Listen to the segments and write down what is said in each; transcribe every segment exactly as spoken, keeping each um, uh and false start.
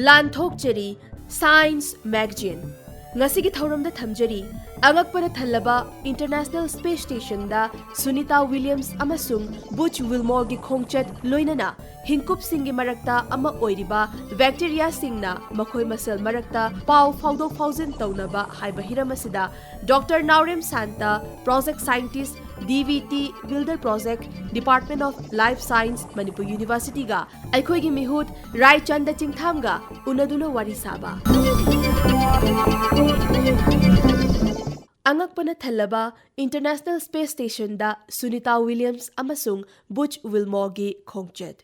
ꯂꯥꯟꯊꯣꯛꯆꯔꯤ Science Magazine꯫ ꯉꯁꯤꯒꯤ ꯊꯧꯔꯝꯗ ꯊꯝꯖꯔꯤ, ꯑꯉꯛꯄꯅ ꯊꯜꯂꯕ International Space Stationꯗ ꯁꯨꯅꯤꯇꯥ ꯋꯤꯂꯤꯌꯝꯁ ꯑꯃꯁꯨꯡ ꯕꯨꯆ ꯋꯤꯜꯃꯣꯔꯒꯤ ꯈꯣꯡꯆꯠ, ꯂꯣꯏꯅꯅ ꯍꯤꯡꯀꯨꯞꯁꯤꯡꯒꯤ ꯃꯔꯛꯇ ꯑꯃ ꯑꯣꯏꯔꯤꯕ ꯕꯦꯛꯇꯤꯔꯤꯌꯥꯁꯤꯡꯅ ꯃꯈꯣꯏ ꯃꯁꯦꯜ ꯃꯔꯛꯇ ꯄꯥꯎ ꯐꯥꯎꯗꯣꯛ ꯐꯥꯎꯖꯤꯟ ꯇꯧꯅꯕ ꯍꯥꯏꯕ ꯍꯤꯔꯝ ꯑꯁꯤꯗ doctor Naorem Santa, Project Scientist, D V T, Wilder Project, Department of Life Science, Manipur ꯌꯨꯅꯤꯚꯔꯁꯤꯇꯤꯒ ꯑꯩꯈꯣꯏꯒꯤ ꯃꯤꯍꯨꯠ ꯔꯥꯏꯆꯟꯗ ꯆꯤꯡꯊꯥꯝꯒ ꯎꯅꯗꯨꯅ ꯋꯥꯔꯤ ꯁꯥꯕ꯫ ꯑꯉꯛꯄꯅ ꯊꯜꯂꯕ International Space Stationꯗ ꯁꯨꯅꯤꯇꯥ ꯋꯤꯂꯤꯌꯝꯁ ꯑꯃꯁꯨꯡ ꯕꯨꯆ ꯋꯤꯜꯃꯣꯔꯒꯤ ꯈꯣꯡꯆꯠ꯫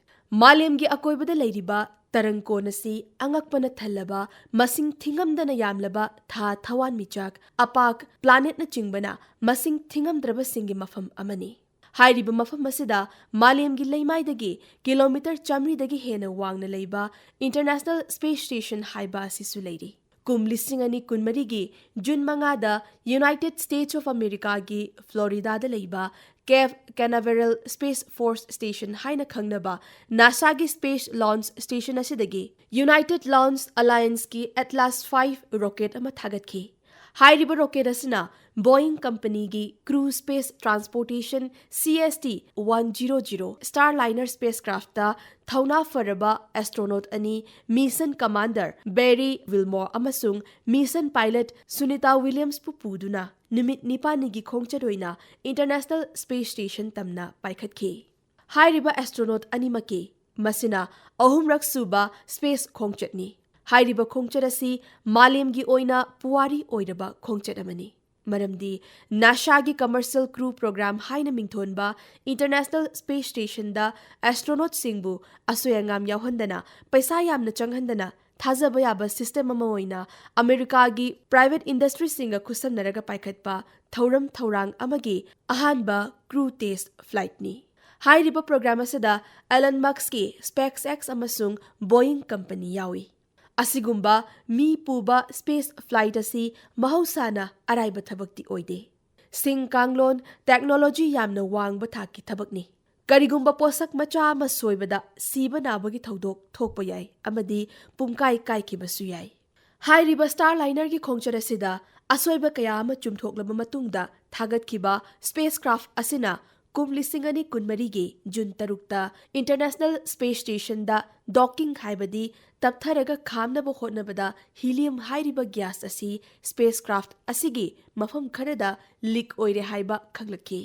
ꯃꯥꯂꯦꯝꯒꯤ ꯑꯀꯣꯏꯕꯗ ꯂꯩꯔꯤꯕ ꯇꯔꯪꯀꯣꯟ ꯑꯁꯤ ꯑꯉꯛꯄꯅ ꯊꯜꯂꯕ, ꯃꯁꯤꯡ ꯊꯤꯉꯝꯗꯅ ꯌꯥꯝꯂꯕ ꯊꯥ ꯊꯋꯥꯟꯃꯤꯆꯥꯛ, ꯑꯄꯥꯛ, planetꯅꯆꯤꯡꯕꯅ ꯃꯁꯤꯡ ꯊꯤꯉꯝꯗ꯭ꯔꯕꯁꯤꯡꯒꯤ ꯃꯐꯝ ꯑꯃꯅꯤ꯫ ꯍꯥꯏꯔꯤꯕ ꯃꯐꯝ ꯑꯁꯤꯗ ꯃꯥꯂꯦꯝꯒꯤ ꯂꯩꯃꯥꯏꯗꯒꯤ ꯀꯤꯂꯣꯃꯤꯇꯔ ꯆꯥꯃꯔꯤꯗꯒꯤ ꯍꯦꯟꯅ ꯋꯥꯡꯅ ꯂꯩꯕ International Space Station ꯍꯥꯏꯕ ꯑꯁꯤꯁꯨ ꯂꯩꯔꯤ꯫ ꯀꯨꯝ ꯂꯤꯁꯤꯡ ꯑꯅꯤ ꯀꯨꯟꯃꯔꯤꯒꯤ ꯖꯨꯟ ꯃꯉꯥꯗ United States of Americaꯒꯤ ꯐ꯭ꯂꯣꯔꯤꯗꯥꯗ ꯂꯩꯕ Cape Canaveral Space Force Station ꯍꯥꯏꯅ ꯈꯪꯅꯕ NASAꯒꯤ Space Launch Station ꯑꯁꯤꯗꯒꯤ United Launch Allianceꯀꯤ Atlas five rocket ꯑꯃ ꯊꯥꯒꯠꯈꯤ꯫ ꯍꯥꯏꯔꯤꯕ rocket ꯑꯁꯤꯅ Boeing companyꯒꯤ Crew Space Transportation C S T one zero zero Starliner spacecraftꯇ ꯊꯧꯅꯥ ꯐꯔꯕ astronaut ꯑꯅꯤ, Mission Commander Barry Wilmore ꯑꯃꯁꯨꯡ Mission Pilot Sunita Williamsꯄꯨ ꯄꯨꯗꯨꯅ ꯅꯨꯃꯤꯠ ꯅꯤꯄꯥꯜꯅꯤꯒꯤ ꯈꯣꯡꯆꯠ ꯑꯣꯏꯅ International Space Station ꯇꯝꯅ ꯄꯥꯏꯈꯠꯈꯤ꯫ ꯍꯥꯏꯔꯤꯕ astronaut ꯑꯅꯤꯃꯛꯀꯤ ꯃꯁꯤꯅ ꯑꯍꯨꯝꯔꯛ ꯁꯨꯕ space ꯈꯣꯡꯆꯠꯅꯤ꯫ ꯍꯥꯏꯔꯤꯕ ꯈꯣꯡꯆꯠ ꯑꯁꯤ ꯃꯥꯂꯦꯝꯒꯤ ꯑꯣꯏꯅ ꯄꯨꯋꯥꯔꯤ ꯑꯣꯏꯔꯕ ꯈꯣꯡꯆꯠ ꯑꯃꯅꯤ꯫ ꯃꯔꯝꯗꯤ NASAꯒꯤ Commercial Crew Program ꯍꯥꯏꯅ ꯃꯤꯡꯊꯣꯟꯕ International Space Stationꯗ astronautꯁꯤꯡꯕꯨ ꯑꯁꯣꯏ ꯑꯉꯥꯝ ꯌꯥꯎꯍꯟꯗꯅ ꯄꯩꯁꯥ ꯌꯥꯝꯅ ꯆꯪꯍꯟꯗꯅ ꯊꯥꯖꯕ ꯌꯥꯕ system ꯑꯃ ꯑꯣꯏꯅ ꯑꯃꯦꯔꯤꯀꯥꯒꯤ private industryꯁꯤꯡꯒ ꯈꯨꯠꯁꯝꯅꯔꯒ ꯄꯥꯏꯈꯠꯄ ꯊꯧꯔꯝ ꯊꯧꯔꯥꯡ ꯑꯃꯒꯤ ꯑꯍꯥꯟꯕ crew test flightꯅꯤ꯫ ꯍꯥꯏꯔꯤꯕ program ꯑꯁꯤꯗ Elon Muskꯀꯤ SpaceX ꯑꯃꯁꯨꯡ Boeing company ꯌꯥꯎꯏ꯫ ꯑꯁꯤꯒꯨꯝꯕ ꯃꯤ ꯄꯨꯕ space flight ꯑꯁꯤ ꯃꯍꯧꯁꯥꯅ ꯑꯔꯥꯏꯕ ꯊꯕꯛꯇꯤ ꯑꯣꯏꯗꯦ꯫ ꯁꯤꯡ ꯀꯥꯡꯂꯣꯟ, technology ꯌꯥꯝꯅ ꯋꯥꯡꯕ ꯊꯥꯛꯀꯤ ꯊꯕꯛꯅꯤ꯫ ꯀꯔꯤꯒꯨꯝꯕ ꯄꯣꯠꯁꯛ ꯃꯆꯥ ꯑꯃ ꯁꯣꯏꯕꯗ ꯁꯤꯕ ꯅꯥꯕꯒꯤ ꯊꯧꯗꯣꯛ ꯊꯣꯛꯄ ꯌꯥꯏ ꯑꯃꯗꯤ ꯄꯨꯝꯀꯥꯏ ꯀꯥꯏꯈꯤꯕꯁꯨ ꯌꯥꯏ꯫ ꯍꯥꯏꯔꯤꯕ Starlinerꯒꯤ ꯈꯣꯡꯆꯠ ꯑꯁꯤꯗ ꯑꯁꯣꯏꯕ ꯀꯌꯥ ꯑꯃ ꯆꯨꯝꯊꯣꯛꯂꯕ ꯃꯇꯨꯡꯗ ꯊꯥꯒꯠꯈꯤꯕ spacecraft ꯑꯁꯤꯅ ꯀꯨꯝ ꯂꯤꯁꯤꯡ ꯑꯅꯤ ꯀꯨꯟꯃꯔꯤꯒꯤ ꯖꯨꯟ ꯇꯔꯨꯛꯇ International Space Stationꯗ docking, ꯍꯥꯏꯕꯗꯤ ꯇꯞꯊꯔꯒ ꯈꯥꯝꯅꯕ ꯍꯣꯠꯅꯕꯗ helium ꯍꯥꯏꯔꯤꯕ gas ꯑꯁꯤ spacecraft ꯑꯁꯤꯒꯤ ꯃꯐꯝ ꯈꯔꯗ leak ꯑꯣꯏꯔꯦ ꯍꯥꯏꯕ ꯈꯪꯂꯛꯈꯤ꯫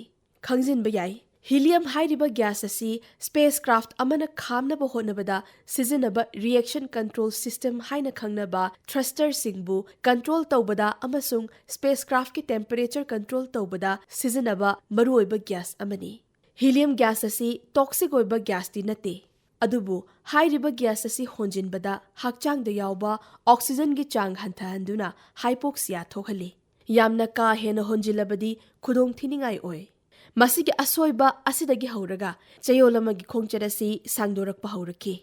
ꯈꯪꯖꯤꯟꯕ ꯌꯥꯏ, helium ꯍꯥꯏꯔꯤꯕ gas ꯑꯁꯤ spacecraft ꯑꯃꯅ ꯈꯥꯝꯅꯕ ꯍꯣꯠꯅꯕꯗ ꯁꯤꯖꯤꯟꯅꯕ reaction control system ꯍꯥꯏꯅ ꯈꯪꯅꯕ thrusterꯁꯤꯡꯕꯨ control ꯇꯧꯕꯗ ꯑꯃꯁꯨꯡ spacecraftꯀꯤ temperature control ꯇꯧꯕꯗ ꯁꯤꯖꯤꯟꯅꯕ ꯃꯔꯨꯑꯣꯏꯕ gas ꯑꯃꯅꯤ꯫ Helium gas ꯑꯁꯤ toxic ꯑꯣꯏꯕ gasꯇꯤ ꯅꯠꯇꯦ, ꯑꯗꯨꯕꯨ ꯍꯥꯏꯔꯤꯕ gas ꯑꯁꯤ ꯍꯣꯟꯖꯤꯟꯕꯗ ꯍꯛꯆꯥꯡꯗ ꯌꯥꯎꯕ oxygenꯒꯤ ꯆꯥꯡ ꯍꯟꯊꯍꯟꯗꯨꯅ hypoxia ꯊꯣꯛꯍꯜꯂꯤ꯫ ꯌꯥꯝꯅ ꯀꯥ ꯍꯦꯟꯅ ꯍꯣꯟꯖꯤꯜꯂꯕꯗꯤ ꯈꯨꯗꯣꯡꯊꯤꯅꯤꯡꯉꯥꯏ ꯑꯣꯏ꯫ ꯃꯁꯤꯒꯤ ꯑꯁꯣꯏꯕ ꯑꯁꯤꯗꯒꯤ ꯍꯧꯔꯒ ꯆꯌꯣꯜ ꯑꯃꯒꯤ ꯈꯣꯡꯆꯠ ꯑꯁꯤ ꯁꯥꯡꯗꯣꯔꯛꯄ ꯍꯧꯔꯛꯈꯤ꯫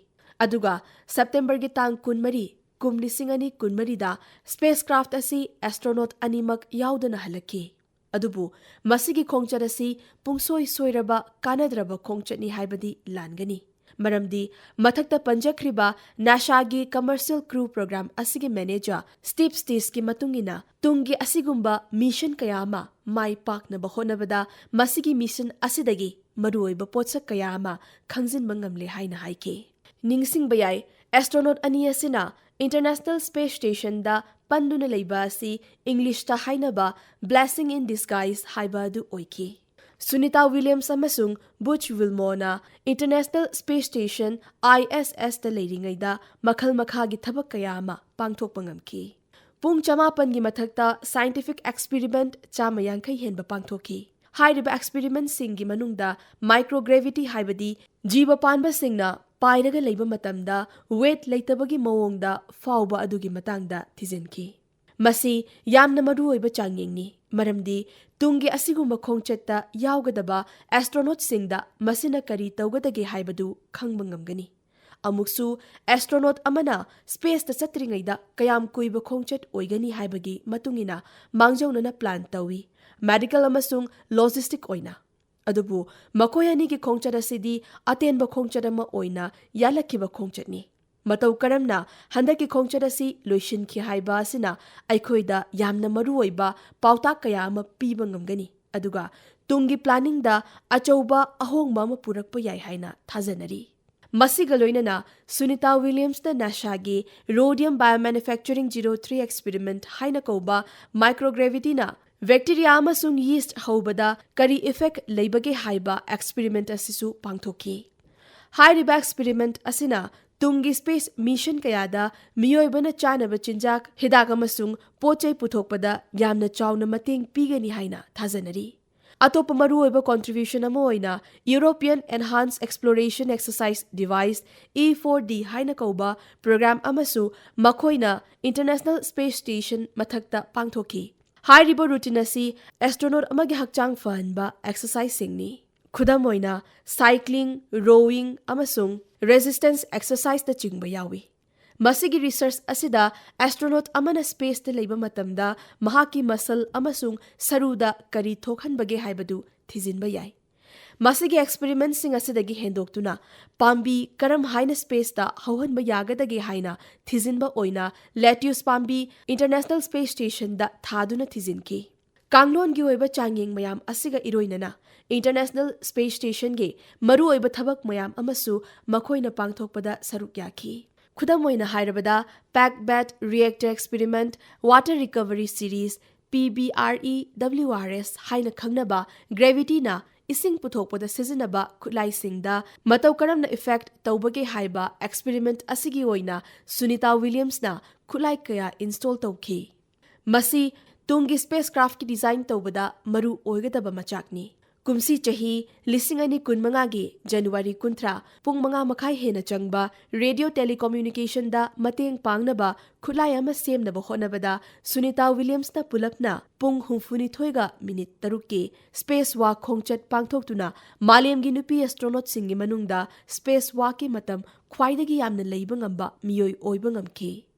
ꯑꯗꯨꯒ Septemberꯒꯤ ꯇꯥꯡ ꯀꯨꯟꯃꯔꯤ, ꯀꯨꯝ ꯂꯤꯁꯤꯡ ꯑꯅꯤ ꯀꯨꯟꯃꯔꯤꯗ spacecraft ꯑꯁꯤ astronaut ꯑꯅꯤꯃꯛ ꯌꯥꯎꯗꯅ ꯍꯜꯂꯛꯈꯤ꯫ ꯑꯗꯨꯕꯨ ꯃꯁꯤꯒꯤ ꯈꯣꯡꯆꯠ ꯑꯁꯤ ꯄꯨꯡꯁꯣꯏ ꯁꯣꯏꯔꯕ, ꯀꯥꯟꯅꯗ꯭ꯔꯕ ꯈꯣꯡꯆꯠꯅꯤ ꯍꯥꯏꯕꯗꯤ ꯂꯥꯟꯒꯅꯤ꯫ ꯃꯔꯝꯗꯤ ꯃꯊꯛꯇ ꯄꯟꯖꯈ꯭ꯔꯤꯕ NASAꯒꯤ commercial crew program ꯑꯁꯤꯒꯤ manager Steve Steersꯀꯤ ꯃꯇꯨꯡ ꯏꯟꯅ, ꯇꯨꯡꯒꯤ ꯑꯁꯤꯒꯨꯝꯕ mission ꯀꯌꯥ ꯑꯃ ꯃꯥꯏ ꯄꯥꯛꯅꯕ ꯍꯣꯠꯅꯕꯗ ꯃꯁꯤꯒꯤ mission ꯑꯁꯤꯗꯒꯤ ꯃꯔꯨꯑꯣꯏꯕ ꯄꯣꯠꯁꯛ ꯀꯌꯥ ꯑꯃ ꯈꯪꯖꯤꯟꯕ ꯉꯝꯂꯦ ꯍꯥꯏꯅ ꯍꯥꯏꯈꯤ꯫ ꯅꯤꯡꯁꯤꯡꯕ ꯌꯥꯏ, astronaut ꯑꯅꯤ ꯑꯁꯤꯅ International Space Stationꯗ ꯄꯟꯗꯨꯅ ꯂꯩꯕ ꯑꯁꯤ Englishꯇ ꯍꯥꯏꯅꯕ blessing in disguise ꯍꯥꯏꯕ ꯑꯗꯨ ꯑꯣꯏꯈꯤ꯫ ꯁꯨꯅꯤꯇꯥ ꯋꯤꯂꯤꯌꯝꯁ ꯑꯃꯁꯨꯡ ꯕꯨꯆ ꯋꯤꯜꯃꯣꯔꯅ International Space Station, ISSꯇ ꯂꯩꯔꯤꯉꯩꯗ ꯃꯈꯜ ꯃꯈꯥꯒꯤ ꯊꯕꯛ ꯀꯌꯥ ꯑꯃ ꯄꯥꯡꯊꯣꯛꯄ ꯉꯝꯈꯤ꯫ ꯄꯨꯡ ꯆꯃꯥꯄꯟꯒꯤ ꯃꯊꯛꯇ scientific experiment ꯆꯥꯝꯃ ꯌꯥꯡꯈꯩ ꯍꯦꯟꯕ ꯄꯥꯡꯊꯣꯛꯈꯤ꯫ ꯍꯥꯏꯔꯤꯕ experimentꯁꯤꯡꯒꯤ ꯃꯅꯨꯡꯗ microgravity, ꯍꯥꯏꯕꯗꯤ ꯖꯤꯕ ꯄꯥꯟꯕꯁꯤꯡꯅ ꯄꯥꯏꯔꯒ ꯂꯩꯕ ꯃꯇꯝꯗ weight ꯂꯩꯇꯕꯒꯤ ꯃꯑꯣꯡꯗ ꯐꯥꯎꯕ ꯑꯗꯨꯒꯤ ꯃꯇꯥꯡꯗ ꯊꯤꯖꯤꯟꯈꯤ꯫ ꯃꯁꯤ ꯌꯥꯝꯅ ꯃꯔꯨꯑꯣꯏꯕ ꯆꯥꯡꯌꯦꯡꯅꯤ, ꯃꯔꯝꯗꯤ ꯇꯨꯡꯒꯤ ꯑꯁꯤꯒꯨꯝꯕ ꯈꯣꯡꯆꯠꯇ ꯌꯥꯎꯒꯗꯕ astronautꯁꯤꯡꯗ ꯃꯁꯤꯅ ꯀꯔꯤ ꯇꯧꯒꯗꯒꯦ ꯍꯥꯏꯕꯗꯨ ꯈꯪꯕ ꯉꯝꯒꯅꯤ꯫ ꯑꯃꯨꯛꯁꯨ, astronaut ꯑꯃꯅ spaceꯇ ꯆꯠꯇ꯭ꯔꯤꯉꯩꯗ ꯀꯌꯥꯝ ꯀꯨꯏꯕ ꯈꯣꯡꯆꯠ ꯑꯣꯏꯒꯅꯤ ꯍꯥꯏꯕꯒꯤ ꯃꯇꯨꯡ ꯏꯟꯅ ꯃꯥꯡꯖꯧꯅꯅ plan ꯇꯧꯏ, medical ꯑꯃꯁꯨꯡ logistic ꯑꯣꯏꯅ꯫ ꯑꯗꯨꯕꯨ ꯃꯈꯣꯏ ꯑꯅꯤꯒꯤ ꯈꯣꯡꯆꯠ ꯑꯁꯤꯗꯤ ꯑꯇꯦꯟꯕ ꯈꯣꯡꯆꯠ ꯑꯃ ꯑꯣꯏꯅ ꯌꯥꯜꯂꯛꯈꯤꯕ ꯈꯣꯡꯆꯠꯅꯤ꯫ ꯃꯇꯧ ꯀꯔꯝꯅ ꯍꯟꯗꯛꯀꯤ ꯈꯣꯡꯆꯠ ꯑꯁꯤ ꯂꯣꯏꯁꯤꯟꯈꯤ ꯍꯥꯏꯕ ꯑꯁꯤꯅ ꯑꯩꯈꯣꯏꯗ ꯌꯥꯝꯅ ꯃꯔꯨꯑꯣꯏꯕ ꯄꯥꯎꯇꯥꯛ ꯀꯌꯥ ꯑꯃ ꯄꯤꯕ ꯉꯝꯒꯅꯤ, ꯑꯗꯨꯒ ꯇꯨꯡꯒꯤ ꯄ꯭ꯂꯥꯅꯤꯡꯗ ꯑꯆꯧꯕ ꯑꯍꯣꯡꯕ ꯑꯃ ꯄꯨꯔꯛꯄ ꯌꯥꯏ ꯍꯥꯏꯅ ꯊꯥꯖꯅꯔꯤ꯫ ꯃꯁꯤꯒ ꯂꯣꯏꯅꯅ Sunita ꯋꯤꯂꯤꯌꯝꯁꯅ ꯅꯥꯁꯥꯒꯤ Rhodium Biomanufacturing Zero Three Experiment ꯍꯥꯏꯅ ꯀꯧꯕ ꯃꯥꯏꯀ꯭ꯔꯣꯒ꯭ꯔꯦꯚꯤꯇꯤꯅ ꯕꯦꯛꯇꯤꯔꯤꯌꯥ ꯑꯃꯁꯨꯡ ꯌꯤꯁꯠ ꯍꯧꯕꯗ ꯀꯔꯤ ꯏꯐꯦꯛ ꯂꯩꯕꯒꯦ ꯍꯥꯏꯕ ꯑꯦꯛꯁꯄꯦꯔꯤꯃꯦꯟꯠ ꯑꯁꯤꯁꯨ ꯄꯥꯡꯊꯣꯛꯈꯤ꯫ ꯍꯥꯏꯔꯤꯕ ꯑꯦꯛꯁꯄꯦꯔꯤꯃꯦꯟꯠ ꯑꯁꯤꯅ ꯇꯨꯡꯒꯤ ꯁ꯭ꯄꯦꯁ ꯃꯤꯁꯟ ꯀꯌꯥꯗ ꯃꯤꯑꯣꯏꯕꯅ ꯆꯥꯅꯕ ꯆꯤꯟꯖꯥꯛ, ꯍꯤꯗꯥꯛ ꯑꯃꯁꯨꯡ ꯄꯣꯠ ꯆꯩ ꯄꯨꯊꯣꯛꯄꯗ ꯌꯥꯝꯅ ꯆꯥꯎꯅ ꯃꯇꯦꯡ ꯄꯤꯒꯅꯤ ꯍꯥꯏꯅ ꯊꯥꯖꯅꯔꯤ꯫ ꯑꯇꯣꯞꯄ ꯃꯔꯨꯑꯣꯏꯕ ꯀꯣꯟꯇ꯭ꯔꯤꯕ꯭ꯌꯨꯁꯟ ꯑꯃ ꯑꯣꯏꯅ European Enhanced Exploration Exercise Device, E four D ꯍꯥꯏꯅ ꯀꯧꯕ ꯄ꯭ꯔꯣꯒ꯭ꯔꯥꯝ ꯑꯃꯁꯨ ꯃꯈꯣꯏꯅ ꯏꯟꯇꯔꯅꯦꯁꯅꯦꯜ ꯁ꯭ꯄꯦꯁ ꯁ꯭ꯇꯦꯁꯟ ꯃꯊꯛꯇ ꯄꯥꯡꯊꯣꯛꯈꯤ꯫ ꯍꯥꯏꯔꯤꯕ ꯔꯨꯇꯤꯟ ꯑꯁꯤ ꯑꯦꯁꯇ꯭ꯔꯣꯅꯣꯠ ꯑꯃꯒꯤ ꯍꯛꯆꯥꯡ ꯐꯍꯟꯕ ꯑꯦꯛꯁꯔꯁꯥꯏꯖꯁꯤꯡꯅꯤ꯫ ꯈꯨꯗꯝ ꯑꯣꯏꯅ, ꯁꯥꯏꯀ꯭ꯂꯤꯡ, ꯔꯣꯋꯤꯡ, ꯑꯃꯁꯨꯡ ꯔꯦꯁꯤꯁꯇꯦꯟꯁ ꯑꯦꯛꯁꯔꯁꯥꯏꯖꯅꯆꯤꯡꯕ ꯌꯥꯎꯏ꯫ ꯃꯁꯤꯒꯤ ꯔꯤꯁꯔꯆ ꯑꯁꯤꯗ ꯑꯦꯁꯇ꯭ꯔꯣꯅꯣꯠ ꯑꯃꯅ ꯁ꯭ꯄꯦꯁꯇ ꯂꯩꯕ ꯃꯇꯝꯗ ꯃꯍꯥꯛꯀꯤ ꯃꯁꯜ ꯑꯃꯁꯨꯡ ꯁꯔꯨꯗ ꯀꯔꯤ ꯊꯣꯛꯍꯟꯕꯒꯦ ꯍꯥꯏꯕꯗꯨ ꯊꯤꯖꯤꯟꯕ ꯌꯥꯏ꯫ ꯃꯁꯤꯒꯤ ꯑꯦꯛꯁꯄꯦꯔꯤꯃꯦꯟꯠꯁꯤꯡ ꯑꯁꯤꯗꯒꯤ ꯍꯦꯟꯗꯣꯛꯇꯨꯅ, ꯄꯥꯝꯕꯤ ꯀꯔꯝ ꯍꯥꯏꯅ ꯁ꯭ꯄꯦꯁꯇ ꯍꯧꯍꯟꯕ ꯌꯥꯒꯗꯒꯦ ꯍꯥꯏꯅ ꯊꯤꯖꯤꯟꯕ ꯑꯣꯏꯅ ꯂꯦꯇ꯭ꯌꯨꯁ ꯄꯥꯝꯕꯤ ꯏꯟꯇꯔꯅꯦꯁꯅꯦꯜ ꯁ꯭ꯄꯦꯁ ꯁ꯭ꯇꯦꯁꯟꯗ ꯊꯥꯗꯨꯅ ꯊꯤꯖꯤꯟꯈꯤ꯫ ꯀꯥꯡꯂꯣꯟꯒꯤ ꯑꯣꯏꯕ ꯆꯥꯡꯌꯦꯡ ꯃꯌꯥꯝ ꯑꯁꯤꯒ ꯏꯔꯣꯏꯅꯅ ꯏꯟꯇꯔꯅꯦꯁꯅꯦꯜ ꯁ꯭ꯄꯦꯁ ꯁ꯭ꯇꯦꯁꯟꯒꯤ ꯃꯔꯨꯑꯣꯏꯕ ꯊꯕꯛ ꯃꯌꯥꯝ ꯑꯃꯁꯨ ꯃꯈꯣꯏꯅ ꯄꯥꯡꯊꯣꯛꯄꯗ ꯁꯔꯨꯛ ꯌꯥꯈꯤ꯫ ꯈꯨꯗꯝ ꯑꯣꯏꯅ ꯍꯥꯏꯔꯕꯗ, pack bed reactor experiment, water recovery series, P B R E W R S ꯍꯥꯏꯅ ꯈꯪꯅꯕ ꯒ꯭ꯔꯦꯚꯤꯇꯤꯅ ꯏꯁꯤꯡ ꯄꯨꯊꯣꯛꯄꯗ ꯁꯤꯖꯤꯟꯅꯕ ꯈꯨꯠꯂꯥꯏꯁꯤꯡꯗ ꯃꯇꯧ ꯀꯔꯝꯅ ꯏꯐꯦꯛ ꯇꯧꯕꯒꯦ ꯍꯥꯏꯕ ꯑꯦꯛꯁꯄꯦꯔꯤꯃꯦꯟꯠ ꯑꯁꯤꯒꯤ ꯑꯣꯏꯅ ꯁꯨꯅꯤꯇꯥ ꯋꯤꯂꯤꯌꯝꯁꯅ ꯈꯨꯠꯂꯥꯏ ꯀꯌꯥ ꯏꯟꯁꯇꯣꯜ ꯇꯧꯈꯤ꯫ ꯃꯁꯤ ꯇꯨꯡꯒꯤ ꯁ꯭ꯄꯦꯁ ꯀ꯭ꯔꯥꯐꯀꯤ ꯗꯤꯖꯥꯏꯟ ꯇꯧꯕꯗ ꯃꯔꯨ ꯑꯣꯏꯒꯗꯕ ꯃꯆꯥꯛꯅꯤ꯫ ꯀꯨꯝꯁꯤ ꯆꯍꯤ ꯂꯤꯁꯤꯡ ꯑꯅꯤ ꯀꯨꯟꯃꯉꯥꯒꯤ ꯖꯅꯋꯥꯔꯤ ꯀꯨꯟꯊ꯭ꯔꯥ, ꯄꯨꯡ ꯃꯉꯥ ꯃꯈꯥꯏ ꯍꯦꯟꯅ ꯆꯪꯕ ꯔꯦꯗꯤꯑꯣ ꯇꯦꯂꯤꯀꯝꯃ꯭ꯌꯨꯅꯤꯀꯦꯁꯟꯗ ꯃꯇꯦꯡ ꯄꯥꯡꯅꯕ ꯈꯨꯠꯂꯥꯏ ꯑꯃ ꯁꯦꯝꯅꯕ ꯍꯣꯠꯅꯕꯗ ꯁꯨꯅꯤꯇꯥ ꯋꯤꯂꯤꯌꯝꯁꯅ ꯄꯨꯂꯞꯅ ꯄꯨꯡ ꯍꯨꯝꯐꯨꯅꯤꯊꯣꯏꯒ ꯃꯤꯅꯤꯠ ꯇꯔꯨꯛꯀꯤ ꯁ꯭ꯄꯦꯁ ꯋꯥꯛ ꯈꯣꯡꯆꯠ ꯄꯥꯡꯊꯣꯛꯇꯨꯅ ꯃꯥꯂꯦꯝꯒꯤ ꯅꯨꯄꯤ ꯑꯦꯁꯇ꯭ꯔꯣꯅꯣꯠꯁꯤꯡꯒꯤ ꯃꯅꯨꯡꯗ ꯁ꯭ꯄꯦꯁ ꯋꯥꯛꯀꯤ ꯃꯇꯝ ꯈ꯭ꯋꯥꯏꯗꯒꯤ ꯌꯥꯝꯅ ꯂꯩꯕ ꯉꯝꯕ ꯃꯤꯑꯣꯏ ꯑꯣꯏꯕ ꯉꯝꯈꯤ꯫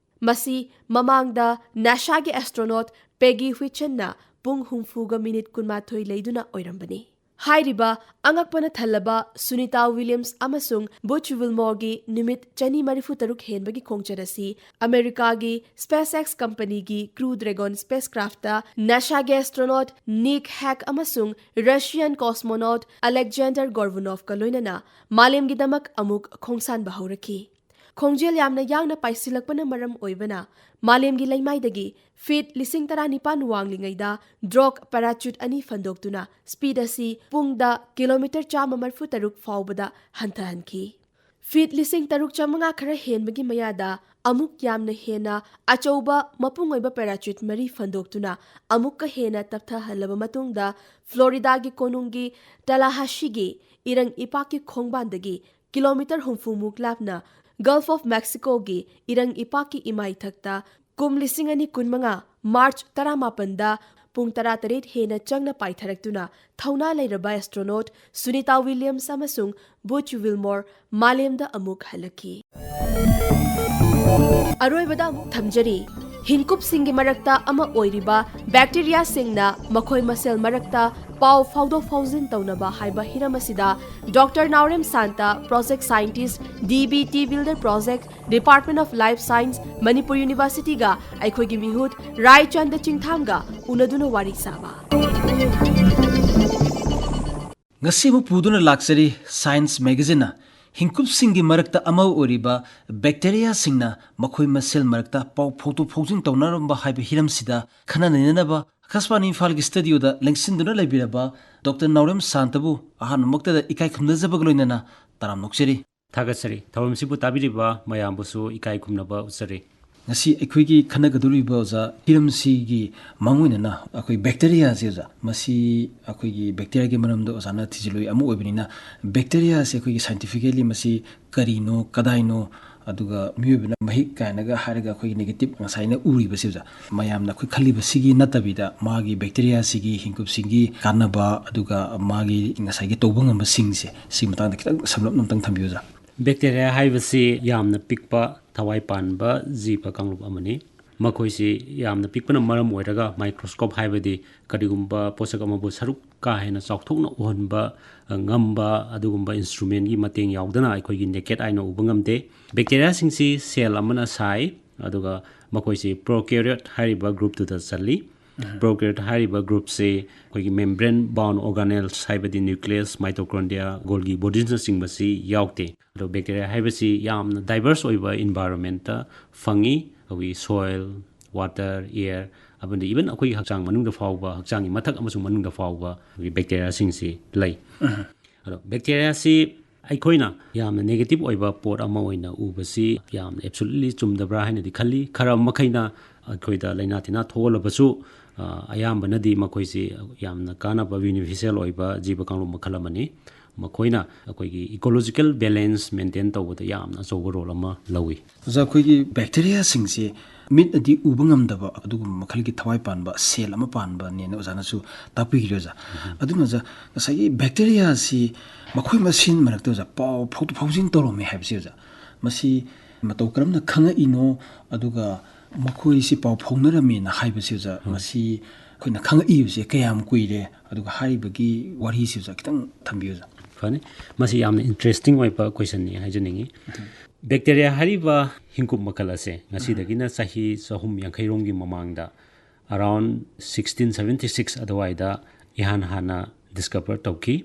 ꯃꯁꯤ ꯃꯃꯥꯡꯗ ꯅꯥꯁꯥꯒꯤ ꯑꯦꯁꯇ꯭ꯔꯣꯅꯣꯠ ꯄꯦꯒꯤ ꯍ꯭ꯋꯤꯆꯟꯅ ꯄꯨꯡ ꯍꯨꯝꯐꯨꯒ ꯃꯤꯅꯤꯠ ꯀꯨꯟꯃꯥꯊꯣꯏ ꯂꯩꯗꯨꯅ ꯑꯣꯏꯔꯝꯕꯅꯤ꯫ ꯍꯥꯏꯔꯤꯕ ꯑꯉꯛꯄꯅ ꯊꯜꯂꯕ ꯁꯨꯅꯤꯇꯥ ꯋꯤꯂꯤꯌꯝꯁ ꯑꯃꯁꯨꯡ ꯕꯨꯆ ꯋꯤꯜꯃꯣꯔꯒꯤ ꯅꯨꯃꯤꯠ ꯆꯅꯤ ꯃꯔꯤꯐꯨ ꯇꯔꯨꯛ ꯍꯦꯟꯕꯒꯤ ꯈꯣꯡꯆꯠ ꯑꯁꯤ ꯑꯃꯦꯔꯤꯀꯥꯒꯤ SpaceX ꯀꯝꯄꯅꯤꯒꯤ Crew Dragon spacecraftꯇ NASAꯒꯤ astronaut Nick Hague ꯑꯃꯁꯨꯡ Russian cosmonaut Alexander Gorbunov ꯀ ꯂꯣꯏꯅꯅ ꯃꯥꯂꯦꯝꯒꯤꯗꯃꯛ ꯑꯃꯨꯛ ꯈꯣꯡꯁꯥꯟꯕ ꯍꯧꯔꯛꯈꯤ꯫ ꯈꯣꯡꯖꯦꯜ ꯌꯥꯝꯅ ꯌꯥꯡꯅ ꯄꯥꯏꯁꯤꯜꯂꯛꯄꯅ ꯃꯔꯝ ꯑꯣꯏꯕꯅ ꯃꯥꯂꯦꯝꯒꯤ ꯂꯩꯃꯥꯏꯗꯒꯤ ꯐꯤꯠ ꯂꯤꯁꯤꯡ ꯇꯔꯥꯅꯤꯄꯥꯟ ꯋꯥꯡꯂꯤꯉꯩꯗ drag parachute ꯑꯅꯤ ꯐꯟꯗꯣꯛꯇꯨꯅ speed ꯑꯁꯤ ꯄꯨꯡꯗ ꯀꯤꯂꯣꯃꯤꯇꯔ ꯆꯥꯝꯃ ꯃꯔꯤꯐꯨ ꯇꯔꯨꯛ ꯐꯥꯎꯕꯗ ꯍꯟꯊꯍꯟꯈꯤ꯫ ꯐꯤꯠ ꯂꯤꯁꯤꯡ ꯇꯔꯨꯛ ꯆꯥꯝꯃꯉꯥ ꯈꯔ ꯍꯦꯟꯕꯒꯤ ꯃꯌꯥꯗ ꯑꯃꯨꯛ ꯌꯥꯝꯅ ꯍꯦꯟꯅ ꯑꯆꯧꯕ ꯃꯄꯨꯡ ꯑꯣꯏꯕ parachute ꯃꯔꯤ ꯐꯟꯗꯣꯛꯇꯨꯅ ꯑꯃꯨꯛꯀ ꯍꯦꯟꯅ ꯇꯞꯊꯍꯜꯂꯕ ꯃꯇꯨꯡꯗ, ꯐ꯭ꯂꯣꯔꯤꯗꯥꯒꯤ ꯀꯣꯅꯨꯡꯒꯤ ꯇꯂꯥꯍꯥꯁꯤꯒꯤ ꯏꯔꯪ ꯏꯄꯥꯛꯀꯤ ꯈꯣꯡꯕꯥꯟꯗꯒꯤ ꯀꯤꯂꯣꯃꯤꯇꯔ ꯍꯨꯝꯐꯨ ꯃꯨꯛ ꯂꯥꯞꯅ Gulf of Mexicoꯒꯤ ꯏꯔꯪ ꯏꯄꯥꯛꯀꯤ ꯏꯃꯥꯏꯊꯛꯇ ꯀꯨꯝ ꯂꯤꯁꯤꯡ ꯑꯅꯤ ꯀꯨꯟꯃꯉꯥ March ꯇꯔꯥꯃꯥꯄꯟꯗ ꯄꯨꯡ ꯇꯔꯥꯇꯔꯦꯠ ꯍꯦꯟꯅ ꯆꯪꯅ ꯄꯥꯏꯊꯔꯛꯇꯨꯅ ꯊꯧꯅꯥ ꯂꯩꯔꯕ astronaut ꯁꯨꯅꯤꯇꯥ ꯋꯤꯂꯤꯌꯝꯁ ꯑꯃꯁꯨꯡ ꯕꯨꯆ ꯋꯤꯜꯃꯣꯔ ꯃꯥꯂꯦꯝꯗ ꯑꯃꯨꯛ ꯍꯜꯂꯛꯈꯤ꯫ ꯑꯔꯣꯏꯕꯗ ꯑꯃꯨꯛ ꯊꯝꯖꯔꯤ, ꯍꯤꯡꯀꯨꯞꯁꯤꯡꯒꯤ ꯃꯔꯛꯇ ꯑꯃ ꯑꯣꯏꯔꯤꯕ bacteriaꯁꯤꯡꯅ ꯃꯈꯣꯏ ꯃꯁꯦꯜ ꯃꯔꯛꯇ ꯄꯥꯎ ꯐꯥꯎꯗꯣꯛ ꯐꯥꯎꯖꯤꯟ ꯇꯧꯅꯕ ꯍꯥꯏꯕ ꯍꯤꯔꯝ ꯑꯁꯤꯗ doctor Naorem Santa, project scientist, DBT Builder Project, Department of Life Science, Manipur Universityꯒ ꯑꯩꯈꯣꯏꯒꯤ ꯃꯤꯍꯨꯠ ꯔꯥꯏꯆꯟꯗ ꯆꯤꯡꯊꯥꯝꯒ ꯎꯅꯗꯨꯅ ꯋꯥꯔꯤ ꯁꯥꯕ꯫ ꯉꯁꯤ ꯑꯃꯨꯛ ꯄꯨꯗꯨꯅ ꯂꯥꯛꯆꯔꯤ Science magazineꯅ ꯍꯤꯡꯀꯨꯞꯁꯤꯡꯒꯤ ꯃꯔꯛꯇ ꯑꯃ ꯑꯣꯏꯔꯤꯕ bacteriaꯁꯤꯡꯅ ꯃꯈꯣꯏ ꯃꯁꯦꯜ ꯃꯔꯛꯇ ꯄꯥꯎ ꯐꯥꯎꯗꯣꯛ ꯐꯥꯎꯖꯤꯟ ꯇꯧꯅꯔꯝꯕ ꯍꯥꯏꯕ ꯍꯤꯔꯝꯁꯤꯗ ꯈꯟꯅ ꯅꯩꯅꯅꯕ ꯑꯀꯥꯁꯕꯥꯅꯤ ꯏꯝꯐꯥꯜꯒꯤ studioꯗ ꯂꯦꯡꯁꯤꯟꯗꯨꯅ ꯂꯩꯕꯤꯔꯕ ꯗꯣꯛꯇꯔ ꯅꯥꯎꯔꯦꯝ ꯁꯥꯟꯇꯕꯨ ꯑꯍꯥꯟꯕꯃꯛꯇꯗ ꯏꯀꯥꯏ ꯈꯨꯝꯅꯖꯕꯒ ꯂꯣꯏꯅꯅ ꯇꯔꯥꯝꯅ ꯑꯣꯛꯆꯔꯤ꯫ ꯊꯥꯒꯠꯆꯔꯤ꯫ ꯊꯧꯔꯝꯁꯤꯕꯨ ꯇꯥꯕꯤꯔꯤꯕ ꯃꯌꯥꯝꯕꯨꯁꯨ ꯏꯀꯥꯏ ꯈꯨꯝꯅꯕ ꯎꯠꯆꯔꯤ꯫ ꯉꯁꯤ ꯑꯩꯈꯣꯏꯒꯤ ꯈꯟꯅꯒꯗꯧꯔꯤꯕ ꯑꯣꯖꯥ, ꯍꯤꯔꯝꯁꯤꯒꯤ ꯃꯥꯡꯑꯣꯏꯅꯅ ꯑꯩꯈꯣꯏ bacteriaꯁꯦ ꯑꯣꯖꯥ, ꯃꯁꯤ ꯑꯩꯈꯣꯏꯒꯤ bacteriaꯒꯤ ꯃꯔꯝꯗ ꯑꯣꯖꯥꯅ ꯊꯤꯖꯤꯜꯂꯨꯏ ꯑꯃ ꯑꯣꯏꯕꯅꯤꯅ, bacteriaꯁꯦ ꯑꯩꯈꯣꯏꯒꯤ scientifically ꯃꯁꯤ ꯀꯔꯤꯅꯣ, ꯀꯗꯥꯏꯅꯣ, ꯑꯗꯨꯒ ꯃꯤꯑꯣꯏꯕꯅ ꯃꯍꯤꯛ ꯀꯥꯏꯅꯒ ꯍꯥꯏꯔꯒ ꯑꯩꯈꯣꯏꯒꯤ negative ꯉꯁꯥꯏꯅ ꯎꯔꯤꯕꯁꯦ ꯑꯣꯖꯥ, ꯃꯌꯥꯝꯅ ꯑꯩꯈꯣꯏ ꯈꯜꯂꯤꯕꯁꯤꯒꯤ ꯅꯠꯇꯕꯤꯗ, ꯃꯥꯒꯤ bacteriaꯁꯤꯒꯤ ꯍꯤꯡꯀꯨꯞꯁꯤꯡꯒꯤ ꯀꯥꯟꯅꯕ, ꯑꯗꯨꯒ ꯃꯥꯒꯤ ꯉꯁꯥꯏꯒꯤ ꯇꯧꯕ ꯉꯝꯕꯁꯤꯡꯁꯦ, ꯁꯤꯒꯤ ꯃꯇꯥꯡꯗ ꯈꯤꯇꯪ ꯁꯝꯂꯞꯅ ꯑꯝꯇꯪ ꯊꯝꯕꯤꯌꯨ ꯑꯣꯖꯥ꯫ Bacteria ꯍꯥꯏꯕꯁꯤ ꯌꯥꯝꯅ ꯄꯤꯛꯄ ꯊꯋꯥꯏ ꯄꯥꯟꯕ ꯖꯤꯕ ꯀꯥꯡꯂꯨꯞ ꯑꯃꯅꯤ꯫ ꯃꯈꯣꯏꯁꯤ ꯌꯥꯝꯅ ꯄꯤꯛꯄꯅ ꯃꯔꯝ ꯑꯣꯏꯔꯒ, microscope ꯍꯥꯏꯕꯗꯤ ꯀꯔꯤꯒꯨꯝꯕ ꯄꯣꯠꯁꯛ ꯑꯃꯕꯨ ꯁꯔꯨꯛ ꯀꯥ ꯍꯦꯟꯅ ꯆꯥꯎꯊꯣꯛꯅ ꯎꯍꯟꯕ, ꯑ, ꯉꯝꯕ ꯑꯗꯨꯒꯨꯝꯕ instrumentꯀꯤ ꯃꯇꯦꯡ ꯌꯥꯎꯗꯅ ꯑꯩꯈꯣꯏꯒꯤ naked eyeꯅ ꯎꯕ ꯉꯝꯗꯦ꯫ Bacteriaꯁꯤꯡꯁꯤ cell ꯑꯃꯅ ꯁꯥꯏ, ꯑꯗꯨꯒ ꯃꯈꯣꯏꯁꯤ prokaryote ꯍꯥꯏꯔꯤꯕ groupꯇꯨꯗ ꯆꯜꯂꯤ꯫ Prokaryote ꯍꯥꯏꯔꯤꯕ groupꯁꯤ ꯑꯩꯈꯣꯏꯒꯤ membrane bound organelles ꯍꯥꯏꯕꯗꯤ nucleus, mitochondria, Golgi bodiesꯅꯆꯤꯡꯕꯁꯤ ꯌꯥꯎꯗꯦ꯫ ꯑꯗꯣ bacteria ꯍꯥꯏꯕꯁꯤ ꯌꯥꯝꯅ diverse ꯑꯣꯏꯕ environmentꯇ ꯐꯪꯉꯤ꯫ ꯑꯩꯈꯣꯏꯒꯤ soil, water, air, ꯑꯃꯗꯤ even ꯑꯩꯈꯣꯏꯒꯤ ꯍꯛꯆꯥꯡ ꯃꯅꯨꯡꯗ ꯐꯥꯎꯕ, ꯍꯛꯆꯥꯡꯒꯤ ꯃꯊꯛ ꯑꯃꯁꯨꯡ ꯃꯅꯨꯡꯗ ꯐꯥꯎꯕ ꯑꯩꯈꯣꯏꯒꯤ bacteriaꯁꯤꯡꯁꯤ ꯂꯩ꯫ ꯑꯗꯣ bacteriaꯁꯤ ꯑꯩꯈꯣꯏꯅ ꯌꯥꯝꯅ negative ꯑꯣꯏꯕ ꯄꯣꯠ ꯑꯃ ꯑꯣꯏꯅ ꯎꯕꯁꯤ ꯌꯥꯝꯅ absolutely ꯆꯨꯝꯗꯕ꯭ꯔꯥ ꯍꯥꯏꯅꯗꯤ ꯈꯜꯂꯤ꯫ ꯈꯔ ꯃꯈꯩꯅ ꯑꯩꯈꯣꯏꯗ ꯂꯥꯏꯅꯥ ꯇꯤꯟꯅꯥ ꯊꯣꯛꯍꯜꯂꯕꯁꯨ, ꯑ, ꯑꯌꯥꯝꯕꯅꯗꯤ ꯃꯈꯣꯏꯁꯤ ꯌꯥꯝꯅ ꯀꯥꯟꯅꯕ, beneficial ꯑꯣꯏꯕ ꯖꯤꯕ ꯀꯥꯡꯂꯨꯞ ꯃꯈꯜ ꯑꯃꯅꯤ꯫ ꯃꯈꯣꯏꯅ ꯑꯩꯈꯣꯏꯒꯤ ecological balance maintain ꯇꯧꯕꯗ ꯌꯥꯝꯅ ꯑꯆꯧꯕ role ꯑꯃ ꯂꯧꯏ꯫ ꯑꯣꯖꯥ, ꯑꯩꯈꯣꯏꯒꯤ bacteriaꯁꯤꯡꯁꯦ ꯃꯤꯠꯅꯗꯤ ꯎꯕ ꯉꯝꯗꯕ ꯑꯗꯨꯒꯨꯝꯕ ꯃꯈꯜꯒꯤ ꯊꯋꯥꯏ ꯄꯥꯟꯕ cell ꯑꯃ ꯄꯥꯟꯕꯅꯦꯅ ꯑꯣꯖꯥꯅꯁꯨ ꯇꯥꯛꯄꯤꯈ꯭ꯔꯦ, ꯑꯣꯖꯥ꯫ ꯑꯗꯨꯅ, ꯑꯣꯖꯥ, ꯉꯁꯥꯏꯒꯤ bacteriaꯁꯤ ꯃꯈꯣꯏ ꯃꯁꯦꯟ ꯃꯔꯛꯇ, ꯑꯣꯖꯥ, ꯄꯥꯎ ꯐꯥꯎꯗꯣꯛ ꯐꯥꯎꯖꯤꯟ ꯇꯧꯔꯝꯃꯦ ꯍꯥꯏꯕꯁꯤ, ꯑꯣꯖꯥ, ꯃꯁꯤ ꯃꯇꯧ ꯀꯔꯝꯅ ꯈꯪꯉꯛꯏꯅꯣ? ꯑꯗꯨꯒ ꯃꯈꯣꯏꯁꯤ ꯄꯥꯎ ꯐꯥꯎꯅꯔꯝꯃꯦꯅ ꯍꯥꯏꯕꯁꯤ, ꯑꯣꯖꯥ, ꯃꯁꯤ ꯑꯩꯈꯣꯏꯅ ꯈꯪꯉꯛꯏꯕꯁꯦ ꯀꯌꯥꯝ ꯀꯨꯏꯔꯦ? ꯑꯗꯨꯒ ꯍꯥꯏꯔꯤꯕꯒꯤ ꯋꯥꯔꯤꯁꯤ, ꯑꯣꯖꯥ, ꯈꯤꯇꯪ ꯊꯝꯕꯤꯌꯨ, ꯑꯣꯖꯥ꯫ ꯐꯅꯤ꯫ ꯃꯁꯤ ꯌꯥꯝꯅ interesting ꯑꯣꯏꯕ questionꯅꯤ ꯍꯥꯏꯖꯅꯤꯡꯉꯤ꯫ Bacteria ꯍꯥꯏꯔꯤꯕ ꯍꯤꯡꯀꯨꯞ ꯃꯈꯜ ꯑꯁꯦ ꯉꯁꯤꯗꯒꯤꯅ ꯆꯍꯤ ꯆꯍꯨꯝ ꯌꯥꯡꯈꯩ ꯔꯣꯝꯒꯤ ꯃꯃꯥꯡꯗ, around sixteen seventy six ꯑꯗꯨꯋꯥꯏꯗ ꯏꯍꯥꯟ ꯍꯥꯟꯅ discover ꯇꯧꯈꯤ꯫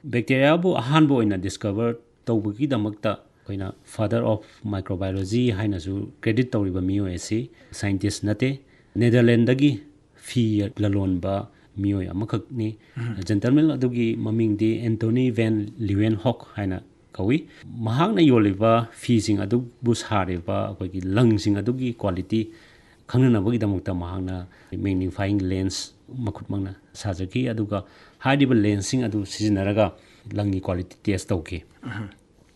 Bacteriaꯕꯨ ꯑꯍꯥꯟꯕ ꯑꯣꯏꯅ discover ꯇꯧꯕꯒꯤꯗꯃꯛꯇ ꯑꯩꯈꯣꯏꯅ father of microbiology ꯍꯥꯏꯅꯁꯨ credit ꯇꯧꯔꯤꯕ ꯃꯤꯑꯣꯏ ꯑꯁꯤ scientist ꯅꯠꯇꯦ, Netherlandsꯗꯒꯤ ꯐꯤ ꯂꯂꯣꯟꯕ ꯃꯤꯑꯣꯏ ꯑꯃꯈꯛꯅꯤ꯫ Gentleman ꯑꯗꯨꯒꯤ ꯃꯃꯤꯡꯗꯤ Anthony van Leeuwenhoek ꯍꯥꯏꯅ ꯀꯧꯏ꯫ ꯃꯍꯥꯛꯅ ꯌꯣꯜꯂꯤꯕ ꯐꯤꯁꯤꯡ ꯑꯗꯨꯕꯨ ꯁꯥꯔꯤꯕ ꯑꯩꯈꯣꯏꯒꯤ ꯂꯪꯁꯤꯡ ꯑꯗꯨꯒꯤ quality ꯈꯪꯅꯅꯕꯒꯤꯗꯃꯛꯇ ꯃꯍꯥꯛꯅ magnifying lens ꯃꯈꯨꯠꯃꯛꯅ ꯁꯥꯖꯈꯤ, ꯑꯗꯨꯒ ꯍꯥꯏꯔꯤꯕ lensꯁꯤꯡ ꯑꯗꯨ ꯁꯤꯖꯤꯟꯅꯔꯒ ꯂꯪꯒꯤ quality test ꯇꯧꯈꯤ꯫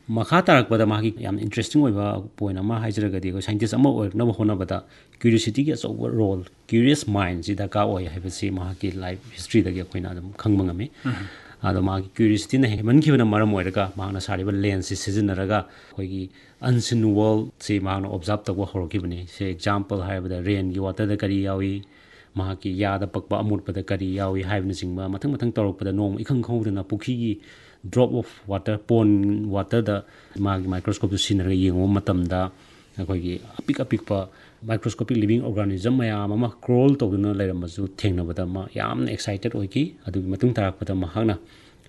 ꯃꯈꯥ ꯇꯥꯔꯛꯄꯗ ꯃꯍꯥꯛꯀꯤ ꯌꯥꯝ interesting ꯑꯣꯏꯕ point ꯑꯃ ꯍꯥꯏꯖꯔꯒꯗꯤ, ꯑꯩꯈꯣꯏ scientist ꯑꯃ ꯑꯣꯏꯔꯛꯅꯕ ꯍꯣꯠꯅꯕꯗ curiosityꯒꯤ ꯑꯆꯧꯕ role, curious mindꯁꯤ ꯗꯔꯀꯥꯔ ꯑꯣꯏ ꯍꯥꯏꯕꯁꯤ ꯃꯍꯥꯛꯀꯤ life historyꯗꯒꯤ ꯑꯩꯈꯣꯏꯅ ꯑꯗꯨꯝ ꯈꯪꯕ ꯉꯝꯃꯤ꯫ ꯑꯗꯣ ꯃꯥꯒꯤ ꯀ꯭ꯌꯨꯔꯤꯌꯣꯁꯤꯇꯤꯅ ꯍꯦꯟꯃꯟꯈꯤꯕꯅ ꯃꯔꯝ ꯑꯣꯏꯔꯒ ꯃꯍꯥꯛꯅ ꯁꯥꯔꯤꯕ ꯂꯦꯟꯁꯁꯤ ꯁꯤꯖꯤꯟꯅꯔꯒ ꯑꯩꯈꯣꯏꯒꯤ unseen worldꯁꯤ ꯃꯍꯥꯛꯅ ꯑꯣꯕꯖꯥꯔꯕ ꯇꯧꯕ ꯍꯧꯔꯛꯈꯤꯕꯅꯤ꯫ ꯁꯦ ꯑꯦꯛꯖꯥꯝꯄꯜ ꯍꯥꯏꯔꯕꯗ ꯔꯦꯟꯒꯤ ꯋꯥꯇꯔꯗ ꯀꯔꯤ ꯌꯥꯎꯏ, ꯃꯍꯥꯛꯀꯤ ꯌꯥꯗ ꯄꯛꯄ ꯑꯃꯣꯠꯄꯗ ꯀꯔꯤ ꯌꯥꯎꯏ ꯍꯥꯏꯕꯅꯆꯤꯡꯕ ꯃꯊꯪ ꯃꯊꯪ ꯇꯧꯔꯛꯄꯗ ꯅꯣꯡꯃ ꯏꯈꯪ ꯈꯪꯍꯧꯗꯅ ꯄꯨꯈ꯭ꯔꯤꯒꯤ drop of water, pond waterꯗ ꯃꯥꯒꯤ microscopeꯇꯨ ꯁꯤꯖꯤꯟꯅꯔꯒ ꯌꯦꯡꯉꯨꯕ ꯃꯇꯝꯗ ꯑꯩꯈꯣꯏꯒꯤ ꯑꯄꯤꯛ ꯑꯄꯤꯛꯄ microscopic living organism ꯃꯌꯥꯝ ꯑꯃ crawl ꯇꯧꯗꯨꯅ ꯂꯩꯔꯝꯕꯁꯨ ꯊꯦꯡꯅꯕꯗ ꯃꯥ ꯌꯥꯝꯅ excited ꯑꯣꯏꯈꯤ꯫ ꯑꯗꯨꯒꯤ ꯃꯇꯨꯡ ꯇꯥꯔꯛꯄꯗ ꯃꯍꯥꯛꯅ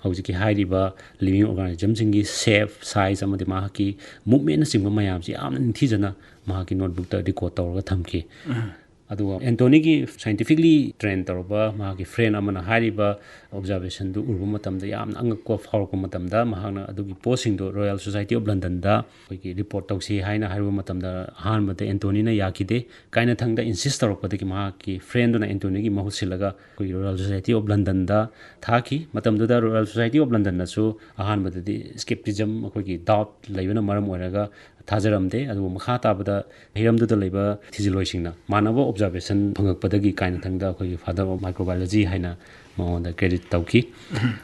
ꯍꯧꯖꯤꯛꯀꯤ ꯍꯥꯏꯔꯤꯕ living organismꯁꯤꯡꯒꯤ shape, size ꯑꯃꯗꯤ ꯃꯍꯥꯛꯀꯤ movementꯅꯆꯤꯡꯕ ꯃꯌꯥꯝꯁꯤ ꯌꯥꯝꯅ ꯅꯤꯡꯊꯤꯖꯅ ꯃꯍꯥꯛꯀꯤ notebookꯇ record ꯇꯧꯔꯒ ꯊꯝꯈꯤ꯫ ꯑꯗꯨꯒ ꯑꯦꯟꯇꯣꯅꯤꯒꯤ scientifically train ꯇꯧꯔꯕ ꯃꯍꯥꯛꯀꯤ friend ꯑꯃꯅ ꯍꯥꯏꯔꯤꯕ observationꯗꯨ ꯎꯔꯨꯕ ꯃꯇꯝꯗ ꯌꯥꯝꯅ ꯑꯉꯛꯄ ꯐꯥꯎꯔꯛꯄ ꯃꯇꯝꯗ ꯃꯍꯥꯛꯅ ꯑꯗꯨꯒꯤ ꯄꯣꯠꯁꯤꯡꯗꯨ Royal Society of Londonꯗ ꯑꯩꯈꯣꯏꯒꯤ report ꯇꯧꯁꯤ ꯍꯥꯏꯅ ꯍꯥꯏꯔꯨꯕ ꯃꯇꯝꯗ ꯑꯍꯥꯟꯕꯗ ꯑꯦꯟꯇꯣꯅꯤꯅ ꯌꯥꯈꯤꯗꯦ꯫ ꯀꯥꯏꯅꯊꯪꯗ insist ꯇꯧꯔꯛꯄꯗꯒꯤ ꯃꯍꯥꯛꯀꯤ friendꯗꯨꯅ ꯑꯦꯟꯇꯣꯅꯤꯒꯤ ꯃꯍꯨꯠ ꯁꯤꯜꯂꯒ ꯑꯩꯈꯣꯏꯒꯤ Royal Society of Londonꯗ ꯊꯥꯈꯤ꯫ ꯃꯇꯝꯗꯨꯗ Royal Society of Londonꯅꯁꯨ ꯑꯍꯥꯟꯕꯗꯗꯤ skepticism, ꯑꯩꯈꯣꯏꯒꯤ doubt ꯂꯩꯕꯅ ꯃꯔꯝ ꯑꯣꯏꯔꯒ ꯊꯥꯖꯔꯝꯗꯦ꯫ ꯑꯗꯨꯕꯨ ꯃꯈꯥ ꯇꯥꯕꯗ ꯍꯤꯔꯝꯗꯨꯗ ꯂꯩꯕ ꯊꯤꯖꯤꯜꯂꯣꯏꯁꯤꯡꯅ ꯃꯥꯟꯅꯕ observation ꯐꯪꯉꯛꯄꯗꯒꯤ ꯀꯥꯏꯅꯊꯪꯗ ꯑꯩꯈꯣꯏꯒꯤ Father of Microbiology ꯍꯥꯏꯅ ꯃꯉꯣꯟꯗ credit ꯇꯧꯈꯤ꯫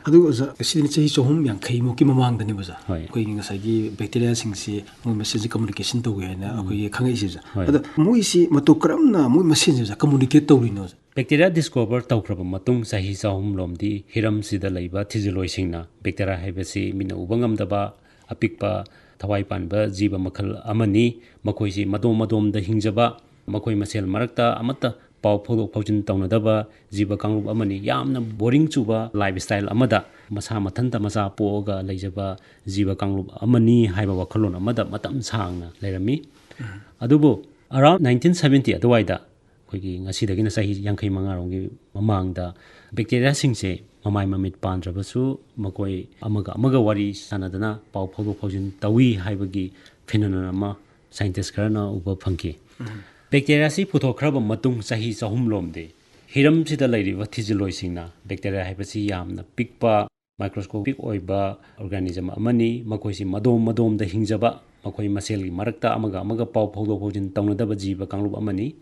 ꯑꯗꯨꯒ ꯑꯣꯖꯥ, ꯁꯤꯗꯤ ꯆꯍꯤ ꯆꯍꯨꯝ ꯌꯥꯡꯈꯩꯃꯨꯛꯀꯤ ꯃꯃꯥꯡꯗꯅꯦꯕ ꯑꯣꯖꯥ꯫ ꯍꯣꯏ꯫ ꯑꯩꯈꯣꯏꯒꯤ ꯉꯁꯥꯏꯒꯤ bacteriaꯁꯤꯡꯁꯤ ꯃꯣꯏ ꯃꯁꯦꯟꯁꯤ communication ꯇꯧꯏ ꯍꯥꯏꯅ ꯑꯩꯈꯣꯏꯒꯤ ꯈꯪꯉꯛꯏꯁꯦ ꯑꯣꯖꯥ꯫ ꯍꯣꯏ꯫ ꯑꯗꯣ ꯃꯣꯏꯁꯤ ꯃꯇꯧ ꯀꯔꯝꯅ ꯃꯣꯏ ꯃꯁꯦꯟꯁꯦ ꯑꯣꯖꯥ communicate ꯇꯧꯔꯤꯅꯣ ꯑꯣꯖꯥ? Bacteria discover ꯇꯧꯈ꯭ꯔꯕ ꯃꯇꯨꯡ ꯆꯍꯤ ꯆꯍꯨꯝ ꯂꯣꯝꯗꯤ ꯍꯤꯔꯝꯁꯤꯗ ꯂꯩꯕ ꯊꯤꯖꯤꯜꯂꯣꯏꯁꯤꯡꯅ bacteria ꯍꯥꯏꯕꯁꯤ ꯃꯤꯠꯅ ꯎꯕ ꯉꯝꯗꯕ ꯑꯄꯤꯛꯄ ꯊꯋꯥꯏ ꯄꯥꯟꯕ ꯖꯤꯕ ꯃꯈꯜ ꯑꯃꯅꯤ꯫ ꯃꯈꯣꯏꯁꯤ ꯃꯗꯣꯝ ꯃꯗꯣꯝꯗ ꯍꯤꯡꯖꯕ, ꯃꯈꯣꯏ ꯃꯁꯦꯜ ꯃꯔꯛꯇ ꯑꯃꯠꯇ ꯄꯥꯎ ꯐꯥꯎꯗꯣꯛ ꯐꯥꯎꯖꯤꯟ ꯇꯧꯅꯗꯕ ꯖꯤꯕ ꯀꯥꯡꯂꯨꯞ ꯑꯃꯅꯤ꯫ ꯌꯥꯝꯅ boring ꯆꯨꯕ lifestyle ꯑꯃꯗ ꯃꯁꯥ ꯃꯊꯟꯇ ꯃꯆꯥ ꯄꯣꯛꯑꯒ ꯂꯩꯖꯕ ꯖꯤꯕ ꯀꯥꯡꯂꯨꯞ ꯑꯃꯅꯤ ꯍꯥꯏꯕ ꯋꯥꯈꯜꯂꯣꯟ ꯑꯃꯗ ꯃꯇꯝ ꯁꯥꯡꯅ ꯂꯩꯔꯝꯃꯤ꯫ ꯑꯗꯨꯕꯨ around nineteen seventy ꯑꯗꯨꯋꯥꯏꯗ, ꯑꯩꯈꯣꯏꯒꯤ ꯉꯁꯤꯗꯒꯤꯅ ꯆꯍꯤ ꯌꯥꯡꯈꯩ ꯃꯉꯥꯔꯣꯝꯒꯤ ꯃꯃꯥꯡꯗ, bacteriaꯁꯤꯡꯁꯦ ꯃꯃꯥꯏ ꯃꯃꯤꯠ ꯄꯥꯟꯗ꯭ꯔꯕꯁꯨ ꯃꯈꯣꯏ ꯑꯃꯒ ꯑꯃꯒ ꯋꯥꯔꯤ ꯁꯥꯟꯅꯗꯅ ꯄꯥꯎ ꯐꯥꯎꯗꯣꯛ ꯐꯥꯎꯖꯤꯟ ꯇꯧꯏ ꯍꯥꯏꯕꯒꯤ phenomenon ꯑꯃ scientist ꯈꯔꯅ ꯎꯕ ꯐꯪꯈꯤ꯫ Bacteriaꯁꯤ ꯄꯨꯊꯣꯛꯈ꯭ꯔꯕ ꯃꯇꯨꯡ ꯆꯍꯤ ꯆꯍꯨꯝ ꯂꯣꯝꯗꯤ ꯍꯤꯔꯝꯁꯤꯗ ꯂꯩꯔꯤꯕ ꯊꯤꯖꯤꯜꯂꯣꯏꯁꯤꯡꯅ bacteria ꯍꯥꯏꯕꯁꯤ ꯌꯥꯝꯅ ꯄꯤꯛꯄ microscopic ꯑꯣꯏꯕ organism ꯑꯃꯅꯤ꯫ ꯃꯈꯣꯏꯁꯤ ꯃꯗꯣꯝ ꯃꯗꯣꯝꯗ ꯍꯤꯡꯖꯕ, ꯃꯈꯣꯏ ꯃꯁꯦꯜꯒꯤ ꯃꯔꯛꯇ ꯑꯃꯒ ꯑꯃꯒ ꯄꯥꯎ ꯐꯥꯎꯗꯣꯛ ꯐꯥꯎꯖꯤꯟ ꯇꯧꯅꯗꯕ ꯖꯤꯕ ꯀꯥꯡꯂꯨꯞ ꯑꯃꯅꯤ꯫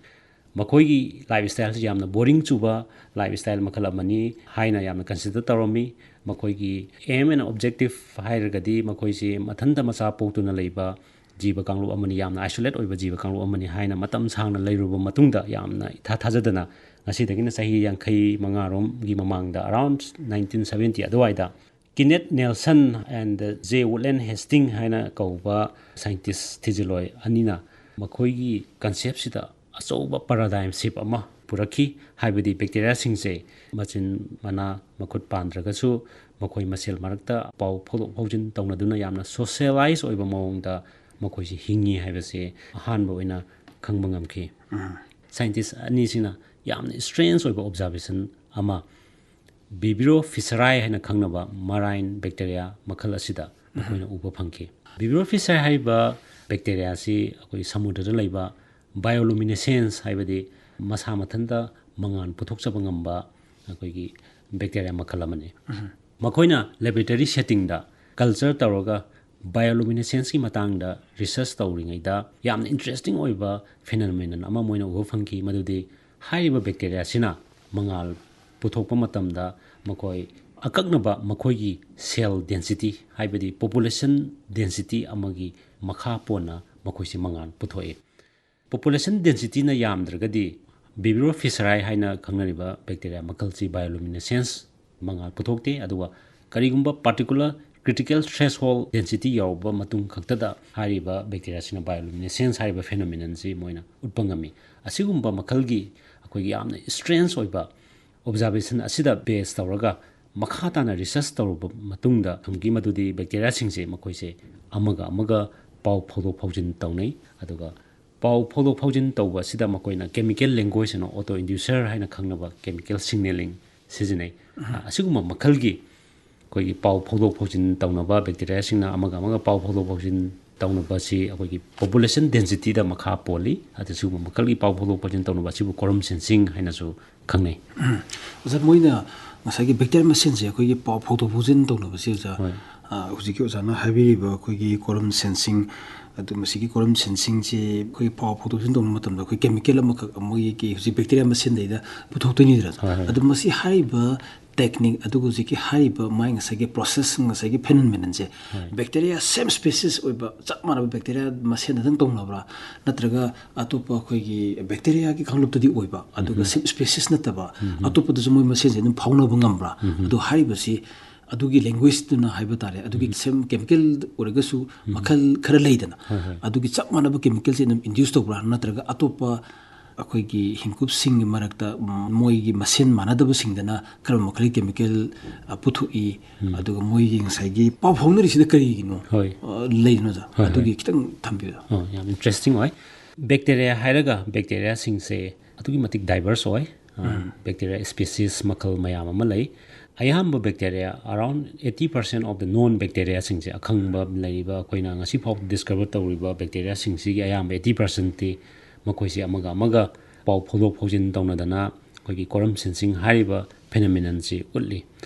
ꯃꯈꯣꯏꯒꯤ lifestyleꯁꯤ ꯌꯥꯝꯅ boring ꯆꯨꯕ lifestyle ꯃꯈꯜ ꯑꯃꯅꯤ ꯍꯥꯏꯅ ꯌꯥꯝꯅ consider ꯇꯧꯔꯝꯃꯤ꯫ ꯃꯈꯣꯏꯒꯤ aim and objective ꯍꯥꯏꯔꯒꯗꯤ ꯃꯈꯣꯏꯁꯤ ꯃꯊꯟꯇ ꯃꯆꯥ ꯄꯣꯛꯇꯨꯅ ꯂꯩꯕ ꯖꯤꯕ ꯀꯥꯡꯂꯨꯞ ꯑꯃꯅꯤ, ꯌꯥꯝꯅ isolate ꯑꯣꯏꯕ ꯖꯤꯕ ꯀꯥꯡꯂꯨꯞ ꯑꯃꯅꯤ ꯍꯥꯏꯅ ꯃꯇꯝ ꯁꯥꯡꯅ ꯂꯩꯔꯨꯕ ꯃꯇꯨꯡꯗ ꯌꯥꯝꯅ ꯏꯊꯥ ꯊꯥꯖꯗꯅ ꯉꯁꯤꯗꯒꯤꯅ ꯆꯍꯤ ꯌꯥꯡꯈꯩ ꯃꯉꯥꯔꯣꯝꯒꯤ ꯃꯃꯥꯡꯗ, around nineteen seventy ꯑꯗꯨꯋꯥꯏꯗ, Kenneth Nelson and J Woodland Hastings ꯍꯥꯏꯅ ꯀꯧꯕ scientist ꯊꯤꯖꯤꯜꯂꯣꯏ ꯑꯅꯤꯅ ꯃꯈꯣꯏꯒꯤ conceptꯁꯤꯗ ꯑꯆꯧꯕ paradigm shift ꯑꯃ ꯄꯨꯔꯛꯈꯤ꯫ ꯍꯥꯏꯕꯗꯤ bacteriaꯁꯤꯡꯁꯦ ꯃꯆꯤꯟ ꯃꯅꯥ ꯃꯈꯨꯠ ꯄꯥꯟꯗ꯭ꯔꯒꯁꯨ ꯃꯈꯣꯏ ꯃꯁꯦꯜ ꯃꯔꯛꯇ ꯄꯥꯎ ꯐꯥꯎꯗꯣꯛ ꯐꯥꯎꯖꯤꯟ ꯇꯧꯅꯗꯨꯅ ꯌꯥꯝꯅ socialize ꯑꯣꯏꯕ ꯃꯑꯣꯡꯗ ꯃꯈꯣꯏꯁꯤ ꯍꯤꯡꯉꯤ ꯍꯥꯏꯕꯁꯦ ꯑꯍꯥꯟꯕ ꯑꯣꯏꯅ ꯈꯪꯕ ꯉꯝꯈꯤ꯫ Scientist ꯑꯅꯤꯁꯤꯅ ꯌꯥꯝꯅ strange ꯑꯣꯏꯕ observation ꯑꯃ Vibrio fischeri ꯍꯥꯏꯅ ꯈꯪꯅꯕ marine bacteria ꯃꯈꯜ ꯑꯁꯤꯗ ꯃꯈꯣꯏꯅ ꯎꯕ ꯐꯪꯈꯤ꯫ Vibrio fischeri ꯍꯥꯏꯔꯤꯕ bacteria ꯑꯁꯤ ꯑꯩꯈꯣꯏ ꯁꯃꯨꯗ꯭ꯔꯗ ꯂꯩꯕ bioluminescence, ꯍꯥꯏꯕꯗꯤ ꯃꯁꯥ ꯃꯊꯟꯇ ꯃꯉꯥꯜ ꯄꯨꯊꯣꯛꯆꯕ ꯉꯝꯕ ꯑꯩꯈꯣꯏꯒꯤ bacteria ꯃꯈꯜ ꯑꯃꯅꯤ꯫ ꯃꯈꯣꯏꯅ laboratory settingꯗ culture ꯇꯧꯔꯒ bioluminescenceꯀꯤ ꯃꯇꯥꯡꯗ research ꯇꯧꯔꯤꯉꯩꯗ ꯌꯥꯝꯅ interesting ꯑꯣꯏꯕ phenomenon ꯑꯃ ꯃꯣꯏꯅ ꯎꯕ ꯐꯪꯈꯤ, ꯃꯗꯨꯗꯤ ꯍꯥꯏꯔꯤꯕ bacteriaꯁꯤꯅ ꯃꯉꯥꯜ ꯄꯨꯊꯣꯛꯄ ꯃꯇꯝꯗ ꯃꯈꯣꯏ ꯑꯀꯛꯅꯕ ꯃꯈꯣꯏꯒꯤ cell density, ꯍꯥꯏꯕꯗꯤ population density ꯑꯃꯒꯤ ꯃꯈꯥ ꯄꯣꯟꯅ ꯃꯈꯣꯏꯁꯤ ꯃꯉꯥꯜ ꯄꯨꯊꯣꯛꯏ꯫ Population densityꯅ ꯌꯥꯝꯗ꯭ꯔꯒꯗꯤ Vibrio fischeri ꯍꯥꯏꯅ ꯈꯪꯅꯔꯤꯕ bacteria ꯃꯈꯜꯁꯤ bioluminescence ꯃꯉꯥꯜ ꯄꯨꯊꯣꯛꯇꯦ꯫ ꯑꯗꯨꯒ ꯀꯔꯤꯒꯨꯝꯕ particular critical threshold density ꯌꯧꯔꯕ ꯃꯇꯨꯡ ꯈꯛꯇꯗ ꯍꯥꯏꯔꯤꯕ bacteriaꯁꯤꯅ bioluminescence ꯍꯥꯏꯔꯤꯕ phenomenonꯁꯤ ꯃꯣꯏꯅ ꯎꯠꯄ ꯉꯝꯃꯤ꯫ ꯑꯁꯤꯒꯨꯝꯕ ꯃꯈꯜꯒꯤ ꯑꯩꯈꯣꯏꯒꯤ ꯌꯥꯝꯅ strange ꯑꯣꯏꯕ observation ꯑꯁꯤꯗ base ꯇꯧꯔꯒ ꯃꯈꯥ ꯇꯥꯅ research ꯇꯧꯔꯕ ꯃꯇꯨꯡꯗ ꯈꯪꯈꯤ ꯃꯗꯨꯗꯤ bacteriaꯁꯤꯡꯁꯦ ꯃꯈꯣꯏꯁꯦ ꯑꯃꯒ ꯑꯃꯒ ꯄꯥꯎ ꯐꯥꯎꯗꯣꯛ ꯐꯥꯎꯖꯤꯟ ꯇꯧꯅꯩ꯫ ꯑꯗꯨꯒ ꯄꯥꯎ ꯐꯥꯎꯗꯣꯛ ꯐꯥꯎꯖꯤꯟ ꯇꯧꯕ ꯑꯁꯤꯗ ꯃꯈꯣꯏꯅ chemical language and autoinducer ꯍꯥꯏꯅ ꯈꯪꯅꯕ chemical signaling ꯁꯤꯖꯤꯟꯅꯩ꯫ ꯑꯁꯤꯒꯨꯝꯕ ꯃꯈꯜꯒꯤ ꯑꯩꯈꯣꯏꯒꯤ ꯄꯥꯎ ꯐꯥꯎꯗꯣꯛ ꯐꯥꯎꯖꯤꯟ ꯇꯧꯅꯕ, bacteriaꯁꯤꯡꯅ ꯑꯃꯒ ꯑꯃꯒ ꯄꯥꯎ ꯐꯥꯎꯗꯣꯛ ꯐꯥꯎꯖꯤꯟ ꯇꯧꯅꯕꯁꯤ ꯑꯩꯈꯣꯏꯒꯤ population densityꯗ ꯃꯈꯥ ꯄꯣꯜꯂꯤ꯫ ꯑꯗꯨ ꯁꯤꯒꯨꯝꯕ ꯃꯈꯜꯒꯤ ꯄꯥꯎ ꯐꯥꯎꯗꯣꯛ ꯐꯥꯎꯖꯤꯟ ꯇꯧꯅꯕ ꯑꯁꯤꯕꯨ quorum sensing ꯍꯥꯏꯅꯁꯨ ꯈꯪꯅꯩ꯫ ꯑꯣꯖꯥ, ꯃꯣꯏꯅ ꯉꯁꯥꯏꯒꯤ bacteria ꯃꯁꯦꯟꯁꯦ ꯑꯩꯈꯣꯏꯒꯤ ꯄꯥꯎ ꯐꯥꯎꯗꯣꯛ ꯐꯥꯎꯖꯤꯟ ꯇꯧꯅꯕꯁꯦ, ꯑꯣꯖꯥ, ꯍꯣꯏ꯫ ꯑ, ꯍꯧꯖꯤꯛꯀꯤ ꯑꯣꯖꯥꯅ ꯍꯥꯏꯕꯤꯔꯤꯕ ꯑꯩꯈꯣꯏꯒꯤ quorum sensing, ꯑꯗꯨ ꯃꯁꯤꯒꯤ quorum sensingꯁꯦ ꯑꯩꯈꯣꯏꯒꯤ ꯄꯥꯎ ꯐꯥꯎꯗꯣꯛ ꯐꯥꯎꯖꯤꯟ ꯇꯧꯕ ꯃꯇꯝꯗ ꯑꯩꯈꯣꯏ chemical ꯑꯃꯈꯛ ꯃꯣꯏꯒꯤ ꯍꯧꯖꯤꯛ bacteria ꯃꯁꯦꯟꯗꯩꯗ ꯄꯨꯊꯣꯛꯇꯣꯏꯅꯤꯗꯅ꯫ ꯍꯣꯏ, ꯍꯣꯏ꯫ ꯑꯗꯨ ꯃꯁꯤ ꯍꯥꯏꯔꯤꯕ ꯇꯦꯛꯅꯤꯛ, ꯑꯗꯨꯒ ꯍꯧꯖꯤꯛꯀꯤ ꯍꯥꯏꯔꯤꯕ ꯃꯥꯏ ꯉꯁꯥꯏꯒꯤ ꯄ꯭ꯔꯣꯁꯦꯁ, ꯉꯁꯥꯏꯒꯤ ꯐꯦꯅꯣꯃꯤꯅꯟꯁꯦ ꯕꯦꯛꯇꯦꯔꯤꯌꯥ ꯁꯦꯝ ꯁ꯭ꯄꯦꯁꯤꯁ ꯑꯣꯏꯕ, ꯆꯞ ꯃꯥꯟꯅꯕ ꯕꯦꯛꯇꯦꯔꯤꯌꯥ ꯃꯁꯦꯟꯗ ꯑꯗꯨꯝ ꯇꯧꯅꯕ꯭ꯔꯥ, ꯅꯠꯇ꯭ꯔꯒ ꯑꯇꯣꯞꯄ ꯑꯩꯈꯣꯏꯒꯤ ꯕꯦꯛꯇꯦꯔꯤꯌꯥꯒꯤ ꯀꯥꯡꯂꯨꯞꯇꯗꯤ ꯑꯣꯏꯕ, ꯑꯗꯨꯒ ꯁꯦꯝ ꯁ꯭ꯄꯦꯁꯤꯁ ꯅꯠꯇꯕ ꯑꯇꯣꯞꯄꯗꯁꯨ ꯃꯣꯏ ꯃꯁꯦꯟꯁꯦ ꯑꯗꯨꯝ ꯐꯥꯎꯅꯕ ꯉꯝꯕ꯭ꯔꯥ? ꯑꯗꯣ ꯍꯥꯏꯔꯤꯕꯁꯤ ꯑꯗꯨꯒꯤ ꯂꯦꯡꯒ꯭ꯋꯦꯖꯇꯨꯅ ꯍꯥꯏꯕ ꯇꯥꯔꯦ, ꯑꯗꯨꯒꯤ ꯁꯦꯝ ꯀꯦꯃꯤꯀꯦꯜ ꯑꯣꯏꯔꯒꯁꯨ ꯃꯈꯜ ꯈꯔ ꯂꯩꯗꯅ, ꯑꯗꯨꯒꯤ ꯆꯞ ꯃꯥꯟꯅꯕ ꯀꯦꯃꯤꯀꯦꯜꯁꯦ ꯑꯗꯨꯝ ꯏꯟꯗ꯭ꯌꯨꯁ ꯇꯧꯕ꯭ꯔꯥ, ꯅꯠꯇ꯭ꯔꯒ ꯑꯇꯣꯞꯄ ꯑꯩꯈꯣꯏꯒꯤ ꯍꯤꯡꯀꯨꯞꯁꯤꯡꯒꯤ ꯃꯔꯛꯇ, ꯎꯝ, ꯃꯣꯏꯒꯤ ꯃꯁꯦꯟ ꯃꯥꯟꯅꯗꯕꯁꯤꯡꯗꯅ ꯀꯔꯝꯕ ꯃꯈꯜꯒꯤ ꯀꯦꯃꯤꯀꯦꯜ, ꯑ, ꯄꯨꯊꯣꯛꯏ? ꯑꯗꯨꯒ ꯃꯣꯏꯒꯤ ꯉꯁꯥꯏꯒꯤ ꯄꯥꯎ ꯐꯥꯎꯅꯔꯤꯁꯤꯗ ꯀꯔꯤꯒꯤꯅꯣ, ꯍꯣꯏ꯫ ꯑ, ꯂꯩꯔꯤꯅꯣ, ꯑꯣꯖꯥ? ꯍꯣꯏ, ꯍꯣꯏ꯫ ꯑꯗꯨꯒꯤ ꯈꯤꯇꯪ ꯊꯝꯕꯤꯌꯨ꯫ ꯑꯣ, ꯌꯥꯝ ꯏꯟꯇꯔꯦꯁꯇꯤꯡ ꯑꯣꯏ꯫ ꯕꯦꯛꯇꯦꯔꯤꯌꯥ ꯍꯥꯏꯔꯒ ꯕꯦꯛꯇꯦꯔꯤꯌꯥꯁꯤꯡꯁꯦ ꯑꯗꯨꯛꯀꯤ ꯃꯇꯤꯛ ꯗꯥꯏꯕꯔꯁ ꯑꯣꯏ꯫ ꯑ, ꯕꯦꯛꯇꯦꯔꯤꯌꯥ ꯁ꯭ꯄꯦꯁꯤꯁ ꯃꯈꯜ ꯃꯌꯥꯝ ꯑꯃ ꯂꯩ꯫ ꯑꯌꯥꯝꯕ bacteria, around eighty percent of the known ꯕꯦꯛꯇꯦꯔꯤꯌꯥꯁꯤꯡꯁꯦ, ꯑꯈꯪꯕ ꯂꯩꯔꯤꯕ, ꯑꯩꯈꯣꯏꯅ ꯉꯁꯤ ꯐꯥꯎꯕ ꯗꯤꯁꯀꯚꯔ ꯇꯧꯔꯤꯕ ꯕꯦꯛꯇꯦꯔꯤꯌꯥꯁꯤꯡꯁꯤꯒꯤ ꯑꯌꯥꯝꯕ eighty percentꯇꯤ ꯃꯈꯣꯏꯁꯦ ꯑꯃꯒ ꯑꯃꯒ ꯄꯥꯎ ꯐꯥꯎꯗꯣꯛ ꯐꯥꯎꯖꯤꯟ ꯇꯧꯅꯗꯅ ꯑꯩꯈꯣꯏꯒꯤ ꯀꯣꯔꯝ ꯁꯦꯟꯁꯤꯡ ꯍꯥꯏꯔꯤꯕ ꯐꯦꯅꯣꯃꯤꯅꯟꯁꯤ ꯎꯠꯂꯤ꯫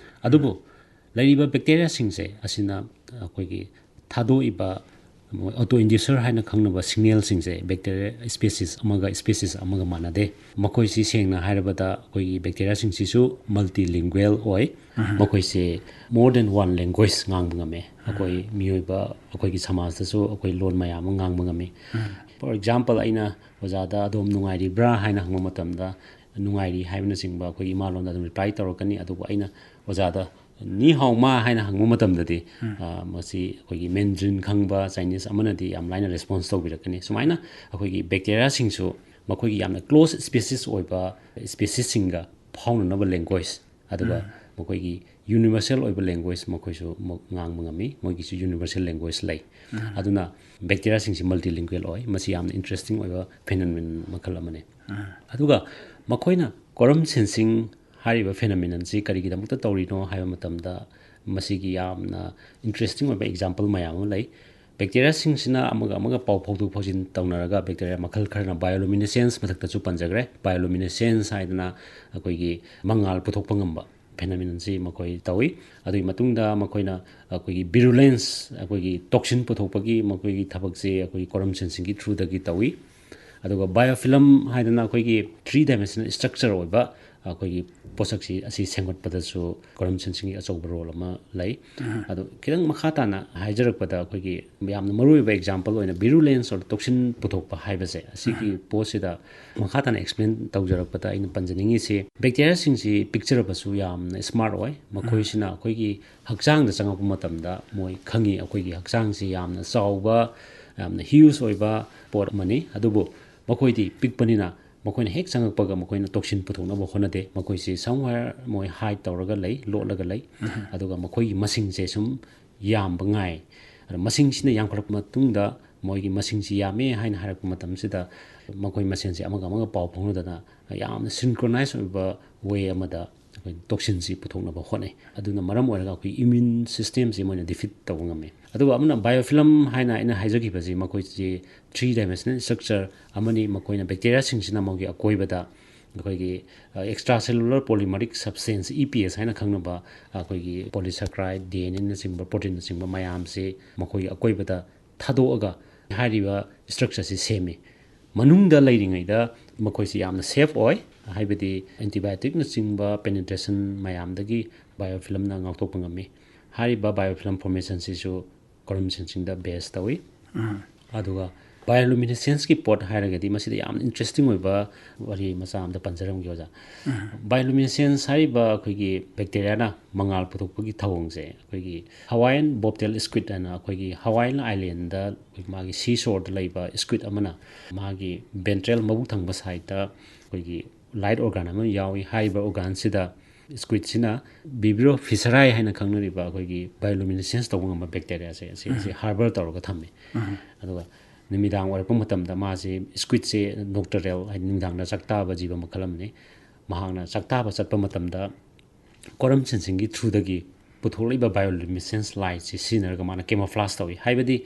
ꯑꯗꯨꯕꯨ ꯂꯩꯔꯤꯕ ꯕꯦꯛꯇꯦꯔꯤꯌꯥꯁꯤꯡꯁꯦ ꯑꯁꯤꯅ ꯑꯩꯈꯣꯏꯒꯤ ꯊꯥꯗꯣꯛꯏꯕ ꯑꯣꯇꯣ ꯏꯟꯗ꯭ꯌꯨꯁꯔ ꯍꯥꯏꯅ ꯈꯪꯅꯕ ꯁꯤꯒꯅꯦꯜꯁꯤꯡꯁꯦ ꯕꯦꯛꯇꯦꯔꯤꯌꯥ ꯁ꯭ꯄꯦꯁꯤꯁ ꯑꯃꯒ ꯁ꯭ꯄꯦꯁꯤꯁ ꯑꯃꯒ ꯃꯥꯟꯅꯗꯦ꯫ ꯃꯈꯣꯏꯁꯤ ꯁꯦꯡꯅ ꯍꯥꯏꯔꯕꯗ ꯑꯩꯈꯣꯏꯒꯤ ꯕꯦꯛꯇꯦꯔꯤꯌꯥꯁꯤꯡꯁꯤꯁꯨ multilingual ꯑꯣꯏ꯫ ꯃꯈꯣꯏꯁꯦ more than one language ꯉꯥꯡꯕ ꯉꯝꯃꯦ꯫ ꯑꯩꯈꯣꯏ ꯃꯤꯑꯣꯏꯕ, ꯑꯩꯈꯣꯏꯒꯤ ꯁꯃꯥꯖꯇꯁꯨ ꯑꯩꯈꯣꯏ ꯂꯣꯟ ꯃꯌꯥꯝ ꯑꯃ ꯉꯥꯡꯕ ꯉꯝꯃꯤ꯫ For example, ꯑꯩꯅ ꯑꯣꯖꯥꯗ "ꯑꯗꯣꯝ ꯅꯨꯡꯉꯥꯏꯔꯤꯕ꯭ꯔꯥ?" ꯍꯥꯏꯅ ꯍꯪꯕ ꯃꯇꯝꯗ, "ꯅꯨꯡꯉꯥꯏꯔꯤ" ꯍꯥꯏꯕꯅꯆꯤꯡꯕ ꯑꯩꯈꯣꯏꯒꯤ ꯏꯃꯥ ꯂꯣꯟꯗ ꯑꯗꯨꯝ ꯔꯤꯄ꯭ꯂꯥꯏ ꯇꯧꯔꯛꯀꯅꯤ꯫ ꯑꯗꯨꯕꯨ ꯑꯩꯅ ꯑꯣꯖꯥꯗ "ꯅꯤ ꯍꯥꯎ ꯃꯥ" ꯍꯥꯏꯅ ꯍꯪꯕ ꯃꯇꯝꯗꯗꯤ, ꯑ, ꯃꯁꯤ ꯑꯩꯈꯣꯏꯒꯤ ꯃꯦꯟꯗ꯭ꯔꯤꯟ ꯈꯪꯕ ꯆꯥꯏꯅꯤꯁ ꯑꯃꯅꯗꯤ ꯌꯥꯝ ꯂꯥꯏꯅ ꯔꯦꯁꯄꯣꯟꯁ ꯇꯧꯕꯤꯔꯛꯀꯅꯤ꯫ ꯁꯨꯃꯥꯏꯅ ꯑꯩꯈꯣꯏꯒꯤ ꯕꯦꯛꯇꯦꯔꯤꯌꯥꯁꯤꯡꯁꯨ ꯃꯈꯣꯏꯒꯤ ꯌꯥꯝꯅ ꯀ꯭ꯂꯣꯁ ꯁ꯭ꯄꯦꯁꯤꯁ ꯑꯣꯏꯕ ꯁ꯭ꯄꯦꯁꯤꯁꯁꯤꯡꯒ ꯐꯥꯎꯅꯅꯕ ꯂꯦꯡꯒ꯭ꯋꯦꯖ, ꯑꯗꯨꯒ ꯃꯈꯣꯏꯒꯤ ꯌꯨꯅꯤꯚꯔꯁꯦꯜ ꯑꯣꯏꯕ ꯂꯦꯡꯒ꯭ꯋꯦꯖ ꯃꯈꯣꯏꯁꯨ ꯃꯨꯛ ꯉꯥꯡꯕ ꯉꯝꯃꯤ꯫ ꯃꯣꯏꯒꯤꯁꯨ ꯌꯨꯅꯤꯚꯔꯁꯦꯜ ꯂꯦꯡꯒ꯭ꯋꯦꯖ ꯂꯩ꯫ ꯑꯗꯨꯅ ꯕꯦꯛꯇꯦꯔꯤꯌꯥꯁꯤꯡꯁꯤ multilingual ꯑꯣꯏ꯫ ꯃꯁꯤ ꯌꯥꯝꯅ ꯏꯟꯇꯔꯦꯁꯇꯤꯡ ꯑꯣꯏꯕ ꯐꯦꯅꯣꯃꯤꯅꯟ ꯃꯈꯜ ꯑꯃꯅꯤ꯫ ꯑꯗꯨꯒ ꯃꯈꯣꯏꯅ ꯀꯣꯔꯝ ꯁꯦꯟꯁꯤꯡ ꯍꯥꯏꯔꯤꯕ ꯐꯦꯅꯣꯃꯤꯅꯟꯁꯤ ꯀꯔꯤꯒꯤꯗꯃꯛꯇ ꯇꯧꯔꯤꯅꯣ ꯍꯥꯏꯕ ꯃꯇꯝꯗ, ꯃꯁꯤꯒꯤ ꯌꯥꯝꯅ ꯏꯟꯇꯔꯦꯁꯇꯤꯡ ꯑꯣꯏꯕ ꯑꯦꯛꯖꯥꯝꯄꯜ ꯃꯌꯥꯝ ꯑꯃ ꯂꯩ꯫ ꯕꯦꯛꯇꯦꯔꯤꯌꯥꯁꯤꯡꯁꯤꯅ ꯑꯃꯒ ꯑꯃꯒ ꯄꯥꯎ ꯐꯥꯎꯗꯣꯛ ꯐꯥꯎꯖꯤꯟ ꯇꯧꯅꯔꯒ, ꯕꯦꯛꯇꯦꯔꯤꯌꯥ ꯃꯈꯜ ꯈꯔꯅ bioluminescence, ꯃꯊꯛꯇꯁꯨ ꯄꯟꯖꯈ꯭ꯔꯦ, bioluminescence ꯍꯥꯏꯗꯅ ꯑꯩꯈꯣꯏꯒꯤ ꯃꯉꯥꯜ ꯄꯨꯊꯣꯛꯄ ꯉꯝꯕ ꯐꯦꯅꯣꯃꯤꯅꯟꯁꯤ ꯃꯈꯣꯏ ꯇꯧꯏ꯫ ꯑꯗꯨꯒꯤ ꯃꯇꯨꯡꯗ ꯃꯈꯣꯏꯅ ꯑꯩꯈꯣꯏꯒꯤ virulence, ꯑꯩꯈꯣꯏꯒꯤ ꯇꯣꯛꯁꯤꯟ ꯄꯨꯊꯣꯛꯄꯒꯤ ꯃꯈꯣꯏꯒꯤ ꯊꯕꯛꯁꯤ ꯑꯩꯈꯣꯏꯒꯤ ꯀꯣꯔꯝ ꯁꯦꯟꯁꯤꯡꯒꯤ ꯊ꯭ꯔꯨꯗꯒꯤ ꯇꯧꯏ꯫ ꯑꯗꯨꯒ biofilm ꯍꯥꯏꯗꯅ ꯑꯩꯈꯣꯏꯒꯤ three dimensional structure ꯑꯣꯏꯕ, ꯑꯩꯈꯣꯏꯒꯤ ꯄꯣꯠꯁꯛꯁꯤ ꯑꯁꯤ ꯁꯦꯝꯒꯠꯄꯗꯁꯨ ꯀꯣꯔꯝꯁꯟꯁꯤꯡꯒꯤ ꯑꯆꯧꯕ ꯔꯣꯜ ꯑꯃ ꯂꯩ꯫ ꯑꯗꯣ ꯈꯤꯇꯪ ꯃꯈꯥ ꯇꯥꯅ ꯍꯥꯏꯖꯔꯛꯄꯗ, ꯑꯩꯈꯣꯏꯒꯤ ꯌꯥꯝꯅ ꯃꯔꯨꯑꯣꯏꯕ ꯑꯦꯛꯖꯥꯝꯄꯜ ꯑꯣꯏꯅ ꯚꯤꯔꯨꯂꯦꯟꯁ ꯑꯣꯔ ꯇꯣꯛꯁꯤꯟ ꯄꯨꯊꯣꯛꯄ ꯍꯥꯏꯕꯁꯦ, ꯑꯁꯤꯒꯤ ꯄꯣꯠꯁꯤꯗ ꯃꯈꯥ ꯇꯥꯅ ꯑꯦꯛꯁꯄ꯭ꯂꯦꯟ ꯇꯧꯖꯔꯛꯄꯗ, ꯑꯩꯅ ꯄꯟꯖꯅꯤꯡꯉꯤꯁꯤ, ꯕꯦꯛꯇꯦꯔꯤꯌꯥꯁꯤꯡꯁꯤ ꯄꯤꯛꯆꯔꯕꯁꯨ ꯌꯥꯝꯅ ꯁ꯭ꯃꯥꯔꯠ ꯑꯣꯏ꯫ ꯃꯈꯣꯏꯁꯤꯅ ꯑꯩꯈꯣꯏꯒꯤ ꯍꯛꯆꯥꯡꯗ ꯆꯪꯉꯛꯄ ꯃꯇꯝꯗ ꯃꯣꯏ ꯈꯪꯉꯤ, ꯑꯩꯈꯣꯏꯒꯤ ꯍꯛꯆꯥꯡꯁꯤ ꯌꯥꯝꯅ ꯆꯥꯎꯕ, ꯌꯥꯝꯅ ꯍ꯭ꯌꯨꯖ ꯑꯣꯏꯕ ꯄꯣꯠ ꯑꯃꯅꯤ꯫ ꯑꯗꯨꯕꯨ ꯃꯈꯣꯏꯗꯤ ꯄꯤꯛꯄꯅꯤꯅ ꯃꯈꯣꯏꯅ ꯍꯦꯛ ꯆꯪꯉꯛꯄꯒ ꯃꯈꯣꯏꯅ ꯇꯣꯛꯁꯤꯟ ꯄꯨꯊꯣꯛꯅꯕ ꯍꯣꯠꯅꯗꯦ꯫ ꯃꯈꯣꯏꯁꯤ ꯁꯝꯋꯦꯌꯔ ꯃꯣꯏ ꯍꯥꯏꯠ ꯇꯧꯔꯒ ꯂꯩ, ꯂꯣꯠꯂꯒ ꯂꯩ꯫ ꯑꯗꯨꯒ ꯃꯈꯣꯏꯒꯤ ꯃꯁꯤꯡꯁꯦ ꯁꯨꯝ ꯌꯥꯝꯕ ꯉꯥꯏ꯫ ꯑꯗꯣ ꯃꯁꯤꯡꯁꯤꯅ ꯌꯥꯝꯈꯠꯂꯛꯄ ꯃꯇꯨꯡꯗ ꯃꯣꯏꯒꯤ ꯃꯁꯤꯡꯁꯤ ꯌꯥꯝꯃꯦ ꯍꯥꯏꯅ ꯍꯥꯏꯔꯛꯄ ꯃꯇꯝꯁꯤꯗ ꯃꯈꯣꯏ ꯃꯁꯦꯟꯁꯦ ꯑꯃꯒ ꯑꯃꯒ ꯄꯥꯎ ꯐꯥꯎꯅꯗꯅ ꯌꯥꯝꯅ ꯁꯤꯟꯀ꯭ꯔꯣꯅꯥꯏꯖ ꯑꯣꯏꯕ ꯋꯦ ꯑꯃꯗ ꯑꯩꯈꯣꯏ ꯇꯣꯛꯁꯤꯟꯁꯤ ꯄꯨꯊꯣꯛꯅꯕ ꯍꯣꯠꯅꯩ꯫ ꯑꯗꯨꯅ ꯃꯔꯝ ꯑꯣꯏꯔꯒ ꯑꯩꯈꯣꯏ ꯏꯃ꯭ꯌꯨꯟ ꯁꯤꯁꯇꯦꯝꯁꯤ ꯃꯣꯏꯅ ꯗꯤꯐꯤꯠ ꯇꯧꯕ ꯉꯝꯃꯤ꯫ ꯑꯗꯨꯒ ꯑꯃꯅ ꯕꯥꯏꯑꯣꯐꯤꯂꯝ ꯍꯥꯏꯅ ꯑꯩꯅ ꯍꯥꯏꯖꯈꯤꯕꯁꯤ, ꯃꯈꯣꯏꯁꯤ ꯊ꯭ꯔꯤ ꯗꯥꯏꯃꯦꯟꯁꯅꯦꯜ ꯁ꯭ꯇ꯭ꯔꯛꯆꯔ ꯑꯃꯅꯤ꯫ ꯃꯈꯣꯏꯅ, ꯕꯦꯛꯇꯦꯔꯤꯌꯥꯁꯤꯡꯁꯤꯅ ꯃꯈꯣꯏꯒꯤ ꯑꯀꯣꯏꯕꯗ ꯑꯩꯈꯣꯏꯒꯤ extra cellular ꯄꯣꯂꯤꯃꯔꯤꯛ substance, E P S ꯍꯥꯏꯅ ꯈꯪꯅꯕ, ꯑꯩꯈꯣꯏꯒꯤ ꯄꯣꯂꯤꯁꯦꯀ꯭ꯔꯥꯏꯠ, ꯗꯤ ꯑꯦꯟ ꯑꯦꯅꯆꯤꯡꯕ, ꯄ꯭ꯔꯣꯇꯤꯟꯅꯆꯤꯡꯕ ꯃꯌꯥꯝꯁꯤ ꯃꯈꯣꯏꯒꯤ ꯑꯀꯣꯏꯕꯗ ꯊꯥꯗꯣꯛꯑꯒ ꯍꯥꯏꯔꯤꯕ ꯁ꯭ꯇ꯭ꯔꯛꯆꯔꯁꯤ ꯁꯦꯝꯃꯤ꯫ ꯃꯅꯨꯡꯗ ꯂꯩꯔꯤꯉꯩꯗ ꯃꯈꯣꯏꯁꯤ ꯌꯥꯝꯅ ꯁꯦꯐ ꯑꯣꯏ, ꯍꯥꯏꯕꯗꯤ ꯑꯦꯟꯇꯤꯕꯥꯏꯑꯣꯇꯤꯛꯅꯆꯤꯡꯕ ꯄꯦꯅꯤꯇ꯭ꯔꯦꯁꯟ ꯃꯌꯥꯝꯗꯒꯤ ꯕꯥꯏꯑꯣꯐꯤꯂꯝꯅ ꯉꯥꯛꯊꯣꯛꯄ ꯉꯝꯃꯤ꯫ ꯍꯥꯏꯔꯤꯕ ꯕꯥꯏꯑꯣꯐꯤꯂꯝ ꯐꯣꯔꯃꯦꯁꯟꯁꯤꯁꯨ ꯀꯣꯔꯝꯁꯟꯁꯤꯡꯗ ꯕꯦꯁ ꯇꯧꯏ꯫ ꯑꯗꯨꯒ ꯕꯥꯏꯑꯣꯂꯨꯃꯤꯅꯦꯁꯦꯟꯁꯀꯤ ꯄꯣꯠ ꯍꯥꯏꯔꯒꯗꯤ ꯃꯁꯤꯗ ꯌꯥꯝꯅ ꯏꯟꯇꯔꯦꯁꯇꯤꯡ ꯑꯣꯏꯕ ꯋꯥꯔꯤ ꯃꯆꯥ ꯑꯃꯗ ꯄꯟꯖꯔꯝꯒꯦ, ꯑꯣꯖꯥ꯫ ꯕꯥꯏꯑꯣꯂꯨꯃꯤꯅꯦꯁꯦꯟꯁ ꯍꯥꯏꯔꯤꯕ ꯑꯩꯈꯣꯏꯒꯤ ꯕꯦꯛꯇꯦꯔꯤꯌꯥꯅ ꯃꯉꯥꯜ ꯄꯨꯊꯣꯛꯄꯒꯤ ꯊꯧꯑꯣꯡꯁꯦ ꯑꯩꯈꯣꯏꯒꯤ ꯍꯋꯥꯏꯌꯟ ꯕꯣꯕꯇꯦꯜ ꯁ꯭ꯀ꯭ꯋꯤꯠ ꯍꯥꯏꯅ ꯑꯩꯈꯣꯏꯒꯤ ꯍꯋꯥꯏꯌꯟ ꯑꯥꯏꯂꯦꯟꯗ ꯑꯩꯈꯣꯏ ꯃꯥꯒꯤ ꯁꯤ ꯁꯣꯔꯗ ꯂꯩꯕ ꯁ꯭ꯀ꯭ꯋꯤꯠ ꯑꯃꯅ ꯃꯥꯒꯤ ꯚꯦꯟꯇ꯭ꯔꯦꯜ, ꯃꯕꯨꯛ ꯊꯪꯕ ꯁꯥꯏꯠꯇ ꯑꯩꯈꯣꯏꯒꯤ ꯂꯥꯏꯠ ꯑꯣꯔꯒꯥꯟ ꯑꯃ ꯌꯥꯎꯏ꯫ ꯍꯥꯏꯔꯤꯕ ꯑꯣꯔꯒꯥꯟꯁꯤꯗ ꯁ꯭ꯀ꯭ꯋꯤꯠꯁꯤꯅ ꯕꯤꯕ꯭ꯔꯤꯑꯣ ꯐꯤꯁꯔꯥꯏ ꯍꯥꯏꯅ ꯈꯪꯅꯔꯤꯕ ꯑꯩꯈꯣꯏꯒꯤ ꯕꯥꯏꯑꯣꯂꯨꯃꯤꯅꯦꯁꯦꯟꯁ ꯇꯧꯕ ꯉꯝꯕ ꯕꯦꯛꯇꯦꯔꯤꯌꯥꯁꯦ, ꯑꯁꯤ, ꯑꯁꯤ ꯍꯥꯔꯕꯔ ꯇꯧꯔꯒ ꯊꯝꯃꯤ꯫ ꯑꯗꯨꯒ ꯅꯨꯃꯤꯗꯥꯡ ꯑꯣꯏꯔꯛꯄ ꯃꯇꯝꯗ ꯃꯥꯁꯤ, ꯁ꯭ꯀ꯭ꯋꯤꯠꯁꯦ ꯅꯣꯛꯇꯔꯦꯜ, ꯍꯥꯏꯗꯤ ꯅꯨꯃꯤꯗꯥꯡꯗ ꯆꯥꯛ ꯇꯥꯕ ꯖꯤꯕ ꯃꯈꯜ ꯑꯃꯅꯤ꯫ ꯃꯍꯥꯛꯅ ꯆꯥꯛ ꯇꯥꯕ ꯆꯠꯄ ꯃꯇꯝꯗ ꯀꯣꯔꯝꯁꯟꯁꯤꯡꯒꯤ ꯊ꯭ꯔꯨꯗꯒꯤ ꯄꯨꯊꯣꯛꯂꯛꯏꯕ ꯕꯥꯏꯑꯣꯂꯨꯃꯤꯅꯦꯁꯦꯟꯁ ꯂꯥꯏꯠꯁꯤ ꯁꯤꯖꯤꯟꯅꯔꯒ ꯃꯥꯅ ꯀꯦꯃꯣꯐ꯭ꯂꯥꯖ ꯇꯧꯏ꯫ ꯍꯥꯏꯕꯗꯤ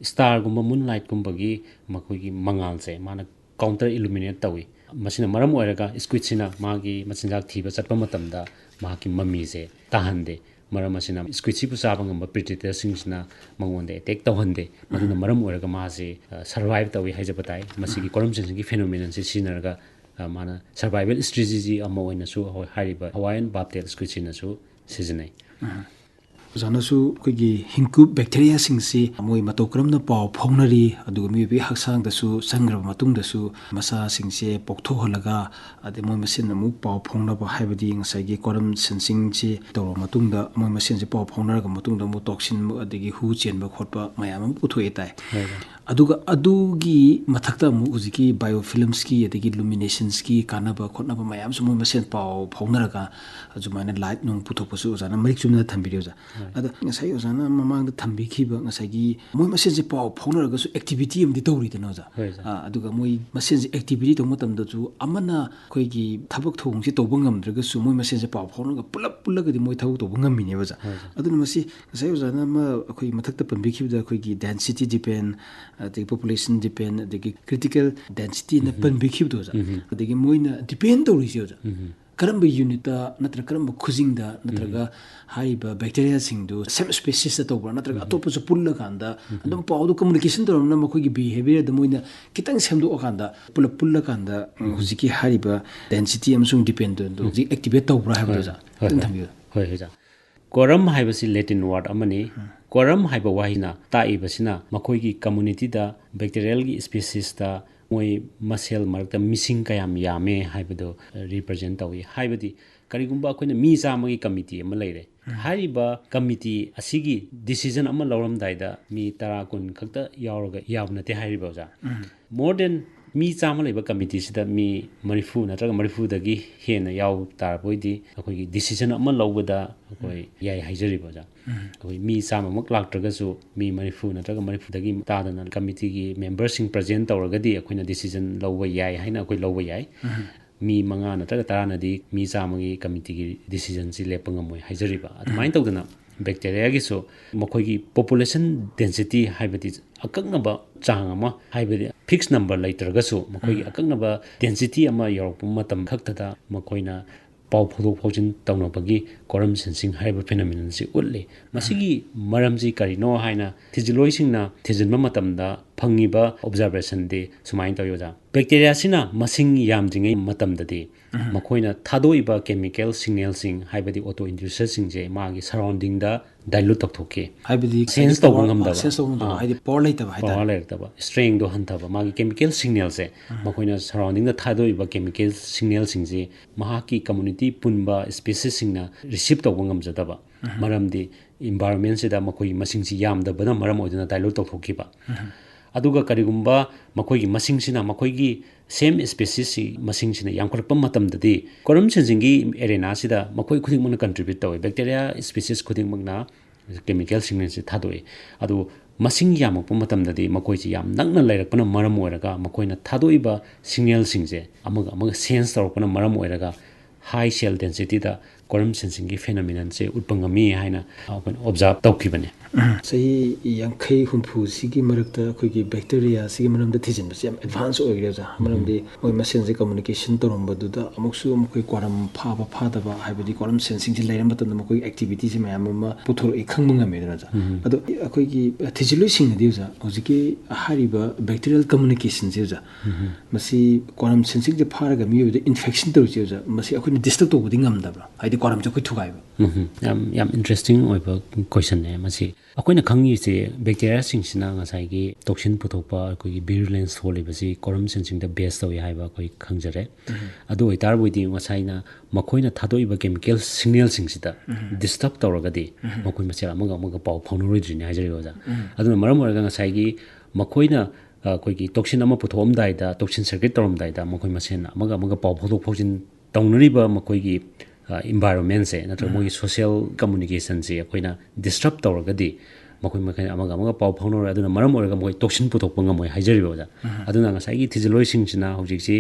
ꯁ꯭ꯇꯥꯔꯒꯨꯝꯕ, ꯃꯨꯟꯂꯥꯏꯠꯀꯨꯝꯕꯒꯤ ꯃꯈꯣꯏꯒꯤ ꯃꯉꯥꯜꯁꯦ ꯃꯥꯅ ꯀꯥꯎꯟꯇꯔ ꯏꯂꯨꯃꯤꯅꯦꯠ ꯇꯧꯏ꯫ ꯃꯁꯤꯅ ꯃꯔꯝ ꯑꯣꯏꯔꯒ ꯁ꯭ꯀ꯭ꯋꯤꯠꯁꯤꯅ ꯃꯥꯒꯤ ꯃꯆꯤꯟꯖꯥꯛ ꯊꯤꯕ ꯆꯠꯄ ꯃꯇꯝꯗ ꯃꯍꯥꯛꯀꯤ ꯃꯃꯤꯁꯦ ꯇꯥꯍꯟꯗꯦ꯫ ꯃꯔꯝ ꯑꯁꯤꯅ ꯁ꯭ꯀ꯭ꯋꯤꯠꯁꯤꯕꯨ ꯆꯥꯕ ꯉꯝꯕ ꯄ꯭ꯔꯤꯗꯦꯇꯔꯁꯤꯡꯁꯤꯅ ꯃꯉꯣꯟꯗ ꯑꯦꯇꯦꯛ ꯇꯧꯍꯟꯗꯦ꯫ ꯃꯗꯨꯅ ꯃꯔꯝ ꯑꯣꯏꯔꯒ ꯃꯥꯁꯤ, ꯑ, ꯁꯔꯚꯥꯏꯚ ꯇꯧꯏ ꯍꯥꯏꯖꯕ ꯇꯥꯏ꯫ ꯃꯁꯤꯒꯤ ꯀꯣꯔꯝꯁꯟꯁꯤꯡꯒꯤ ꯐꯦꯅꯣꯃꯤꯅꯟꯁꯤ ꯁꯤꯖꯤꯟꯅꯔꯒ ꯑ, ꯃꯥꯅ survival strategy ꯑꯃ ꯑꯣꯏꯅꯁꯨ ꯍꯣꯏ ꯍꯥꯏꯔꯤꯕ Hawaiian bobtail squidꯁꯤꯅꯁꯨ ꯁꯤꯖꯤꯟꯅꯩ꯫ ꯑꯣꯖꯥꯅꯁꯨ ꯑꯩꯈꯣꯏꯒꯤ ꯍꯤꯡꯀꯨꯞ ꯕꯦꯛꯇꯦꯔꯤꯌꯥꯁꯤꯡꯁꯤ ꯃꯣꯏ ꯃꯇꯧ ꯀꯔꯝꯅ ꯄꯥꯎ ꯐꯥꯎꯅꯔꯤ, ꯑꯗꯨꯒ ꯃꯤꯑꯣꯏꯕꯒꯤ ꯍꯛꯆꯥꯡꯗꯁꯨ ꯆꯪꯈ꯭ꯔꯕ ꯃꯇꯨꯡꯗꯁꯨ ꯃꯆꯥꯁꯤꯡꯁꯦ ꯄꯣꯛꯊꯣꯛꯍꯜꯂꯒ, ꯑꯗꯩ ꯃꯣꯏ ꯃꯁꯦꯟ ꯑꯃꯨꯛ ꯄꯥꯎ ꯐꯥꯎꯅꯕ, ꯍꯥꯏꯕꯗꯤ ꯉꯁꯥꯏꯒꯤ ꯀꯣꯔꯝ ꯁꯦꯟꯁꯤꯡꯁꯤ ꯇꯧꯔꯕ ꯃꯇꯨꯡꯗ, ꯃꯣꯏ ꯃꯁꯦꯟꯁꯦ ꯄꯥꯎ ꯐꯥꯎꯅꯔꯒ ꯃꯇꯨꯡꯗ ꯑꯃꯨꯛ ꯇꯣꯛꯁꯤꯟ, ꯑꯗꯒꯤ ꯍꯨ ꯆꯦꯟꯕ ꯈꯣꯠꯄ ꯃꯌꯥꯝ ꯑꯃ ꯄꯨꯊꯣꯛꯑꯦ ꯇꯥꯏ꯫ ꯑꯗꯨꯒ ꯑꯗꯨꯒꯤ ꯃꯊꯛꯇ ꯑꯃꯨꯛ ꯍꯧꯖꯤꯛꯀꯤ biofilmꯁꯀꯤ ꯑꯗꯒꯤ luminescenceꯀꯤ ꯀꯥꯟꯅꯕ ꯈꯣꯠꯅꯕ ꯃꯌꯥꯝꯁꯨ ꯃꯣꯏ ꯃꯁꯦꯟ ꯄꯥꯎ ꯐꯥꯎꯅꯔꯒ ꯑꯗꯨꯃꯥꯏꯅ light ꯅꯨꯡ ꯄꯨꯊꯣꯛꯄꯁꯨ ꯑꯣꯖꯥꯅ ꯃꯔꯤꯛ ꯆꯨꯝꯅ ꯊꯝꯕꯤꯔꯦ ꯑꯣꯖꯥ꯫ ꯑꯗ ꯉꯁꯥꯏ ꯑꯣꯖꯥꯅ ꯃꯃꯥꯡꯗ ꯊꯝꯕꯤꯈꯤꯕ ꯉꯁꯥꯏꯒꯤ ꯃꯣꯏ ꯃꯁꯦꯟꯁꯦ ꯄꯥꯎ ꯐꯥꯎꯅꯔꯒꯁꯨ activity ꯑꯃꯗꯤ ꯇꯧꯔꯤꯗꯅ ꯑꯣꯖꯥ꯫ ꯍꯣꯏ ꯑꯣꯖꯥ꯫ ꯑꯥ, ꯑꯗꯨꯒ ꯃꯣꯏ ꯃꯁꯦꯟꯁꯦ activity ꯇꯧꯕ ꯃꯇꯝꯗꯁꯨ ꯑꯃꯅ ꯑꯩꯈꯣꯏꯒꯤ ꯊꯕꯛ ꯊꯧꯑꯣꯡꯁꯦ ꯇꯧꯕ ꯉꯝꯗ꯭ꯔꯒꯁꯨ ꯃꯣꯏ ꯃꯁꯦꯟꯁꯦ ꯄꯥꯎ ꯐꯥꯎꯅꯔꯒ ꯄꯨꯂꯞ ꯄꯨꯜꯂꯒꯗꯤ ꯃꯣꯏ ꯊꯕꯛ ꯇꯧꯕ ꯉꯝꯃꯤꯅꯦꯕ ꯑꯣꯖꯥ꯫ ꯍꯣꯏ ꯑꯣꯖꯥ꯫ ꯑꯗꯨꯅ ꯃꯁꯤ ꯉꯁꯥꯏ ꯑꯣꯖꯥꯅ ꯑꯃ ꯑꯩꯈꯣꯏ ꯃꯊꯛꯇ ꯄꯟꯕꯤꯈꯤꯕꯗ ꯑꯩꯈꯣꯏꯒꯤ density depend, ꯑꯗꯒꯤ population depend, ꯑꯗꯒꯤ critical densityꯅ ꯄꯟꯕꯤꯈꯤꯕꯗꯣ ꯑꯣꯖꯥ꯫ ꯑꯗꯒꯤ ꯃꯣꯏꯅ depend ꯇꯧꯔꯤꯁꯦ ꯑꯣꯖꯥ, ꯀꯔꯝꯕ unitꯇ ꯅꯠꯇ꯭ꯔꯒ ꯀꯔꯝꯕ ꯈꯨꯖꯤꯡꯗ ꯅꯠꯇ꯭ꯔꯒ ꯍꯥꯏꯔꯤꯕ bacteriaꯁꯤꯡꯗꯨ same speciesꯇ ꯇꯧꯕ꯭ꯔꯥ ꯅꯠꯇ꯭ꯔꯒ ꯑꯇꯣꯞꯄꯁꯨ ꯄꯨꯜꯂꯀꯥꯟꯗ ꯑꯗꯨꯝ ꯄꯥꯎꯗꯣ communication ꯇꯧꯔꯕꯅꯤꯅ ꯃꯈꯣꯏꯒꯤ behaviourꯗ ꯃꯣꯏꯅ ꯈꯤꯇꯪ ꯁꯦꯝꯗꯣꯛꯑꯀꯥꯟꯗ ꯄꯨꯂꯞ ꯄꯨꯜꯂꯀꯥꯟꯗ ꯍꯧꯖꯤꯛꯀꯤ ꯍꯥꯏꯔꯤꯕ density ꯑꯃꯁꯨꯡ dependꯗꯣ ꯍꯧꯖꯤꯛ activate ꯇꯧꯕ꯭ꯔꯥ ꯍꯥꯏꯕꯗꯣ ꯑꯣꯖꯥ ꯈꯤꯇꯪ ꯊꯝꯕꯤꯌꯨ꯫ ꯍꯣꯏ ꯑꯣꯖꯥ꯫ Quorum ꯍꯥꯏꯕꯁꯤ Latin word ꯑꯃꯅꯤ꯫ Quorum ꯍꯥꯏꯕ ꯋꯥꯍꯩꯅ ꯇꯥꯛꯏꯕꯁꯤꯅ ꯃꯈꯣꯏꯒꯤ communityꯗ bacterialꯒꯤ speciesꯇ ꯃꯣꯏ ꯃꯁꯦꯜ ꯃꯔꯛꯇ ꯃꯤꯁꯤꯡ ꯀꯌꯥꯝ ꯌꯥꯝꯃꯦ ꯍꯥꯏꯕꯗꯨ represent ꯇꯧꯏ꯫ ꯍꯥꯏꯕꯗꯤ ꯀꯔꯤꯒꯨꯝꯕ ꯑꯩꯈꯣꯏꯅ ꯃꯤ ꯆꯥꯝꯃꯒꯤ committee ꯑꯃ ꯂꯩꯔꯦ꯫ ꯍꯥꯏꯔꯤꯕ committee ꯑꯁꯤꯒꯤ decision ꯑꯃ ꯂꯧꯔꯝꯗꯥꯏꯗ ꯃꯤ ꯇꯔꯥ ꯀꯨꯟ ꯈꯛꯇ ꯌꯥꯎꯔꯒ ꯌꯥꯕ ꯅꯠꯇꯦ ꯍꯥꯏꯔꯤꯕ ꯑꯣꯖꯥ꯫ More than ꯃꯤ ꯆꯥꯝꯃ ꯂꯩꯕ committeeꯁꯤꯗ ꯃꯤ ꯃꯔꯤꯐꯨ ꯅꯠꯇ꯭ꯔꯒ ꯃꯔꯤꯐꯨꯗꯒꯤ ꯍꯦꯟꯅ ꯌꯥꯎ ꯇꯥꯔꯕ ꯑꯣꯏꯗꯤ ꯑꯩꯈꯣꯏꯒꯤ decision ꯑꯃ ꯂꯧꯕꯗ ꯑꯩꯈꯣꯏ ꯌꯥꯏ ꯍꯥꯏꯖꯔꯤꯕ ꯑꯣꯖꯥ꯫ ꯑꯩꯈꯣꯏ ꯃꯤ ꯆꯥꯝꯃꯃꯛ ꯂꯥꯛꯇ꯭ꯔꯒꯁꯨ ꯃꯤ ꯃꯔꯤꯐꯨ ꯅꯠꯇ꯭ꯔꯒ ꯃꯔꯤꯐꯨꯗꯒꯤ ꯇꯥꯗꯅ committeeꯒꯤ memberꯁꯤꯡ present ꯇꯧꯔꯒꯗꯤ ꯑꯩꯈꯣꯏꯅ decision ꯂꯧꯕ ꯌꯥꯏ ꯍꯥꯏꯅ ꯑꯩꯈꯣꯏ ꯂꯧꯕ ꯌꯥꯏ꯫ ꯃꯤ ꯃꯉꯥ ꯅꯠꯇ꯭ꯔꯒ ꯇꯔꯥꯅꯗꯤ ꯃꯤ ꯆꯥꯝꯃꯒꯤ committeeꯒꯤ decisionꯁꯤ ꯂꯦꯞꯄ ꯉꯝꯃꯣꯏ ꯍꯥꯏꯖꯔꯤꯕ꯫ ꯑꯗꯨꯃꯥꯏꯅ ꯇꯧꯗꯅ bacteriaꯒꯤꯁꯨ ꯃꯈꯣꯏꯒꯤ population density ꯍꯥꯏꯕꯗꯤ ꯑꯀꯛꯅꯕ ꯆꯥꯡ ꯑꯃ, ꯍꯥꯏꯕꯗꯤ fixed number ꯂꯩꯇ꯭ꯔꯒꯁꯨ ꯃꯈꯣꯏꯒꯤ ꯑꯀꯛꯅꯕ density ꯑꯃ ꯌꯧꯔꯛꯄ ꯃꯇꯝ ꯈꯛꯇꯗ ꯃꯈꯣꯏꯅ ꯄꯥꯎ ꯐꯥꯎꯗꯣꯛ ꯐꯥꯎꯖꯤꯟ ꯇꯧꯅꯕꯒꯤ quorum sensing ꯍꯥꯏꯔꯤꯕ phenomenon ꯑꯁꯤ ꯎꯠꯂꯤ꯫ ꯃꯁꯤꯒꯤ ꯃꯔꯝꯁꯤ ꯀꯔꯤꯅꯣ ꯍꯥꯏꯅ ꯊꯤꯖꯤꯜꯂꯣꯏꯁꯤꯡꯅ ꯊꯤꯖꯤꯟꯕ ꯃꯇꯝꯗ ꯐꯪꯉꯤꯕ ꯑꯣꯕꯖꯥꯔꯕꯦꯁꯟꯗꯤ ꯁꯨꯃꯥꯏꯅ ꯇꯧꯏ ꯑꯣꯖꯥ꯫ ꯕꯦꯛꯇꯦꯔꯤꯌꯥꯁꯤꯅ ꯃꯁꯤꯡ ꯌꯥꯝꯗ꯭ꯔꯤꯉꯩ ꯃꯇꯝꯗꯗꯤ ꯃꯈꯣꯏꯅ ꯊꯥꯗꯣꯛꯏꯕ ꯀꯦꯃꯤꯀꯦꯜ ꯁꯤꯒꯅꯦꯜꯁꯤꯡ, ꯍꯥꯏꯕꯗꯤ ꯑꯣꯇꯣ ꯏꯟꯗ꯭ꯌꯨꯁꯔꯁꯤꯡꯁꯦ ꯃꯥꯒꯤ ꯁꯔꯥꯎꯟꯗꯤꯡꯗ ꯗꯥꯏꯂꯨꯠ ꯇꯧꯊꯣꯛꯈꯤ꯫ ꯍꯥꯏꯕꯗꯤ Sense ꯇꯧꯕ ꯉꯝꯗꯕ꯫ ꯁꯦꯟꯁ ꯇꯧꯕ ꯉꯝꯗꯕ ꯑꯥ꯫ ꯍꯥꯏꯗꯤ ꯄꯋꯥꯔ ꯂꯩꯇꯕ ꯍꯥꯏꯇꯥꯔꯦ꯫ ꯄꯋꯥꯔ ꯂꯩꯔꯛꯇꯕ, ꯁ꯭ꯇꯔꯦꯡꯗꯣ ꯍꯟꯊꯕ, ꯃꯥꯒꯤ ꯀꯦꯃꯤꯀꯦꯜ ꯁꯤꯒꯅꯦꯜꯁꯦ ꯃꯈꯣꯏꯅ ꯁꯔꯥꯎꯟꯗꯤꯡꯗ ꯊꯥꯗꯣꯛꯏꯕ ꯀꯦꯃꯤꯀꯦꯜ ꯁꯤꯒꯅꯦꯜꯁꯤꯡꯁꯤ ꯃꯍꯥꯛꯀꯤ ꯀꯝꯃ꯭ꯌꯨꯅꯤꯇꯤ ꯄꯨꯟꯕ ꯁ꯭ꯄꯤꯁꯤꯁꯁꯤꯡꯅ ꯔꯤꯁꯤꯞ ꯇꯧꯕ ꯉꯝꯖꯗꯕ꯫ ꯃꯔꯝꯗꯤ ꯏꯟꯚꯥꯏꯔꯣꯟꯃꯦꯟꯁꯤꯗ ꯃꯈꯣꯏꯒꯤ ꯃꯁꯤꯡꯁꯤ ꯌꯥꯝꯗꯕꯅ ꯃꯔꯝ ꯑꯣꯏꯗꯨꯅ ꯗꯥꯏꯂꯨꯠ ꯇꯧꯊꯣꯛꯈꯤꯕ꯫ ꯑꯗꯨꯒ ꯀꯔꯤꯒꯨꯝꯕ ꯃꯈꯣꯏꯒꯤ ꯃꯁꯤꯡꯁꯤꯅ ꯃꯈꯣꯏꯒꯤ ꯁꯦꯝ ꯁ꯭ꯄꯤꯁꯤꯁꯁꯤ ꯃꯁꯤꯡꯁꯤꯅ ꯌꯥꯝꯈꯠꯂꯛꯄ ꯃꯇꯝꯗꯗꯤ ꯀꯣꯔꯝ ꯁꯦꯟꯁꯤꯡꯒꯤ ꯑꯦꯔꯦꯅꯥꯁꯤꯗ ꯃꯈꯣꯏ ꯈꯨꯗꯤꯡꯃꯛꯅ ꯀꯟꯇ꯭ꯔꯤꯕ꯭ꯌꯨꯠ ꯇꯧꯋꯤ꯫ ꯕꯦꯛꯇꯦꯔꯤꯌꯥ ꯁ꯭ꯄꯤꯁꯤꯁ ꯈꯨꯗꯤꯡꯃꯛꯅ ꯀꯦꯃꯤꯀꯦꯜ ꯁꯤꯒꯅꯦꯜꯁꯤ ꯊꯥꯗꯣꯛꯏ꯫ ꯑꯗꯨ ꯃꯁꯤꯡ ꯌꯥꯝꯃꯛꯄ ꯃꯇꯝꯗꯗꯤ ꯃꯈꯣꯏꯁꯤ ꯌꯥꯝ ꯅꯛꯅ ꯂꯩꯔꯛꯄꯅ ꯃꯔꯝ ꯑꯣꯏꯔꯒ ꯃꯈꯣꯏꯅ ꯊꯥꯗꯣꯛꯏꯕ ꯁꯤꯒꯅꯦꯜꯁꯤꯡꯁꯦ ꯑꯃꯒ ꯑꯃꯒ ꯁꯦꯟꯁ ꯇꯧꯔꯛꯄꯅ ꯃꯔꯝ ꯑꯣꯏꯔꯒ ꯍꯥꯏ ꯁꯦꯜ ꯗꯦꯟꯁꯤꯇꯤꯗ ꯀꯣꯔꯝ ꯁꯦꯟꯁꯤꯡꯒꯤ ꯐꯦꯅꯣꯃꯤꯅꯟꯁꯦ ꯎꯠꯄ ꯉꯝꯃꯤ ꯍꯥꯏꯅ ꯑꯩꯈꯣꯏꯅ ꯑꯣꯕꯖꯥꯔꯕ ꯇꯧꯈꯤꯕꯅꯤ꯫ ꯆꯍꯤ ꯌꯥꯡꯈꯩ ꯍꯨꯝꯐꯨꯁꯤꯒꯤ ꯃꯔꯛꯇ ꯑꯩꯈꯣꯏꯒꯤ ꯕꯦꯛꯇꯦꯔꯤꯌꯥꯁꯤꯒꯤ ꯃꯔꯝꯗ ꯊꯤꯖꯤꯟꯕꯁꯦ ꯌꯥꯝ ꯑꯦꯗꯚꯥꯟꯁ ꯑꯣꯏꯈ꯭ꯔꯦ ꯑꯣꯖꯥ꯫ ꯃꯔꯝꯗꯤ ꯃꯣꯏ ꯃꯁꯦꯟꯁꯦ ꯀꯝꯃ꯭ꯌꯨꯅꯤꯀꯦꯁꯟ ꯇꯧꯔꯝꯕꯗꯨꯗ ꯑꯃꯨꯛꯁꯨ ꯃꯈꯣꯏ ꯀ꯭ꯋꯥꯔꯝ ꯐꯥꯕ ꯐꯥꯗꯕ, ꯍꯥꯏꯕꯗꯤ ꯀ꯭ꯋꯥꯔꯝ ꯁꯦꯟꯁꯤꯡꯁꯦ ꯂꯩꯔ ꯃꯇꯝꯗ ꯃꯈꯣꯏꯒꯤ ꯑꯦꯛꯇꯤꯚꯤꯇꯤꯁꯦ ꯃꯌꯥꯝ ꯑꯃ ꯄꯨꯊꯣꯔꯛꯏ, ꯈꯪꯕ ꯉꯝꯃꯦꯗꯅ ꯑꯣꯖꯥ꯫ ꯑꯗꯣ ꯑꯩꯈꯣꯏꯒꯤ ꯊꯤꯖꯤꯜꯂꯨꯏꯁꯤꯡꯅꯗꯤ ꯑꯣꯖꯥ, ꯍꯧꯖꯤꯛꯀꯤ ꯍꯥꯏꯔꯤꯕ ꯕꯦꯛꯇꯦꯔꯤꯌꯦꯜ ꯀꯝꯃ꯭ꯌꯨꯅꯤꯀꯦꯁꯟꯁꯦ ꯑꯣꯖꯥ, ꯃꯁꯤ ꯀ꯭ꯋꯥꯔꯝ ꯁꯦꯟꯁꯤꯡꯁꯦ ꯐꯥꯔꯒ ꯃꯤꯑꯣꯏꯕꯗ ꯏꯟꯐꯦꯛꯁꯟ ꯇꯧꯔꯤꯁꯦ ꯑꯣꯖꯥ, ꯃꯁꯤ ꯑꯩꯈꯣꯏꯅ ꯗꯤꯁꯇꯔꯕ ꯇꯧꯕꯗꯤ ꯉꯝꯗꯕ꯭ꯔꯥ? ꯍꯥꯏꯗꯤ ꯀ꯭ꯋꯥꯔꯝꯁꯦ ꯑꯩꯈꯣꯏ ꯊꯨꯒꯥꯏꯕ꯫ ꯎꯝ, ꯌꯥꯝ, ꯌꯥꯝ ꯏꯟꯇꯔꯦꯁꯇꯤꯡ ꯑꯣꯏꯕ ꯀꯣꯏꯁꯟꯅꯦ ꯃꯁꯤ꯫ ꯑꯩꯈꯣꯏꯅ ꯈꯪꯉꯤꯁꯦ ꯕꯦꯛꯇꯦꯔꯤꯌꯥꯁꯤꯡꯁꯤꯅ ꯉꯁꯥꯏꯒꯤ ꯇꯣꯛꯁꯤꯟ ꯄꯨꯊꯣꯛꯄ, ꯑꯩꯈꯣꯏꯒꯤ ꯚꯤꯔꯨꯂꯦꯟꯁ ꯊꯣꯛꯍꯜꯂꯤꯕꯁꯤ ꯀꯣꯔꯝ ꯁꯦꯟꯁꯤꯡꯗ ꯕꯦꯁ ꯇꯧꯏ ꯍꯥꯏꯕ ꯑꯩꯈꯣꯏ ꯈꯪꯖꯔꯦ꯫ ꯑꯗꯨ ꯑꯣꯏꯇꯥꯔꯕꯣꯏꯗꯤ ꯉꯁꯥꯏꯅ ꯃꯈꯣꯏꯅ ꯊꯥꯗꯣꯛꯏꯕ ꯀꯦꯃꯤꯀꯦꯜ ꯁꯤꯒꯅꯦꯜꯁꯤꯡꯁꯤꯗ ꯗꯤꯁꯇꯔꯕ ꯇꯧꯔꯒꯗꯤ ꯃꯈꯣꯏ ꯃꯁꯦꯜ ꯑꯃꯒ ꯑꯃꯒ ꯄꯥꯎ ꯐꯥꯎꯅꯔꯣꯏꯗ꯭ꯔꯤꯅꯤ ꯍꯥꯏꯖꯔꯤꯕ ꯑꯣꯖꯥ꯫ ꯑꯗꯨꯅ ꯃꯔꯝ ꯑꯣꯏꯔꯒ ꯉꯁꯥꯏꯒꯤ ꯃꯈꯣꯏꯅ, ꯑ, ꯑꯩꯈꯣꯏꯒꯤ ꯇꯣꯛꯁꯤꯟ ꯑꯃ ꯄꯨꯊꯣꯛꯑꯝꯗꯥꯏꯗ, ꯇꯣꯛꯁꯤꯟ ꯁꯦꯀ꯭ꯔꯦꯠ ꯇꯧꯔꯝꯗꯥꯏꯗ ꯃꯈꯣꯏ ꯃꯁꯦꯟ ꯑꯃꯒ ꯑꯃꯒ ꯄꯥꯎ ꯐꯥꯎꯗꯣꯛ ꯐꯥꯎꯖꯤꯟ ꯇꯧꯅꯔꯤꯕ ꯃꯈꯣꯏꯒꯤ, ꯑ, ꯏꯟꯚꯥꯏꯔꯣꯟꯃꯦꯟꯁꯦ ꯅꯠꯇ꯭ꯔꯒ ꯃꯣꯏꯒꯤ ꯁꯣꯁꯤꯌꯦꯜ ꯀꯝꯃ꯭ꯌꯨꯅꯤꯀꯦꯁꯟꯁꯦ ꯑꯩꯈꯣꯏꯅ ꯗꯤꯁꯇꯔꯕ ꯇꯧꯔꯒꯗꯤ ꯃꯈꯣꯏ ꯃꯈꯩ ꯑꯃꯒ ꯑꯃꯒ ꯄꯥꯎ ꯐꯥꯎꯅꯔꯣꯏ꯫ ꯑꯗꯨꯅ ꯃꯔꯝ ꯑꯣꯏꯔꯒ ꯃꯈꯣꯏ ꯇꯣꯛꯁꯤꯟ ꯄꯨꯊꯣꯛꯄ ꯉꯝꯃꯣꯏ ꯍꯥꯏꯖꯔꯤꯕ ꯑꯣꯖꯥ꯫ ꯑꯗꯨꯅ ꯉꯁꯥꯏꯒꯤ ꯊꯤꯖꯤꯜꯂꯣꯏꯁꯤꯡꯁꯤꯅ ꯍꯧꯖꯤꯛꯁꯤ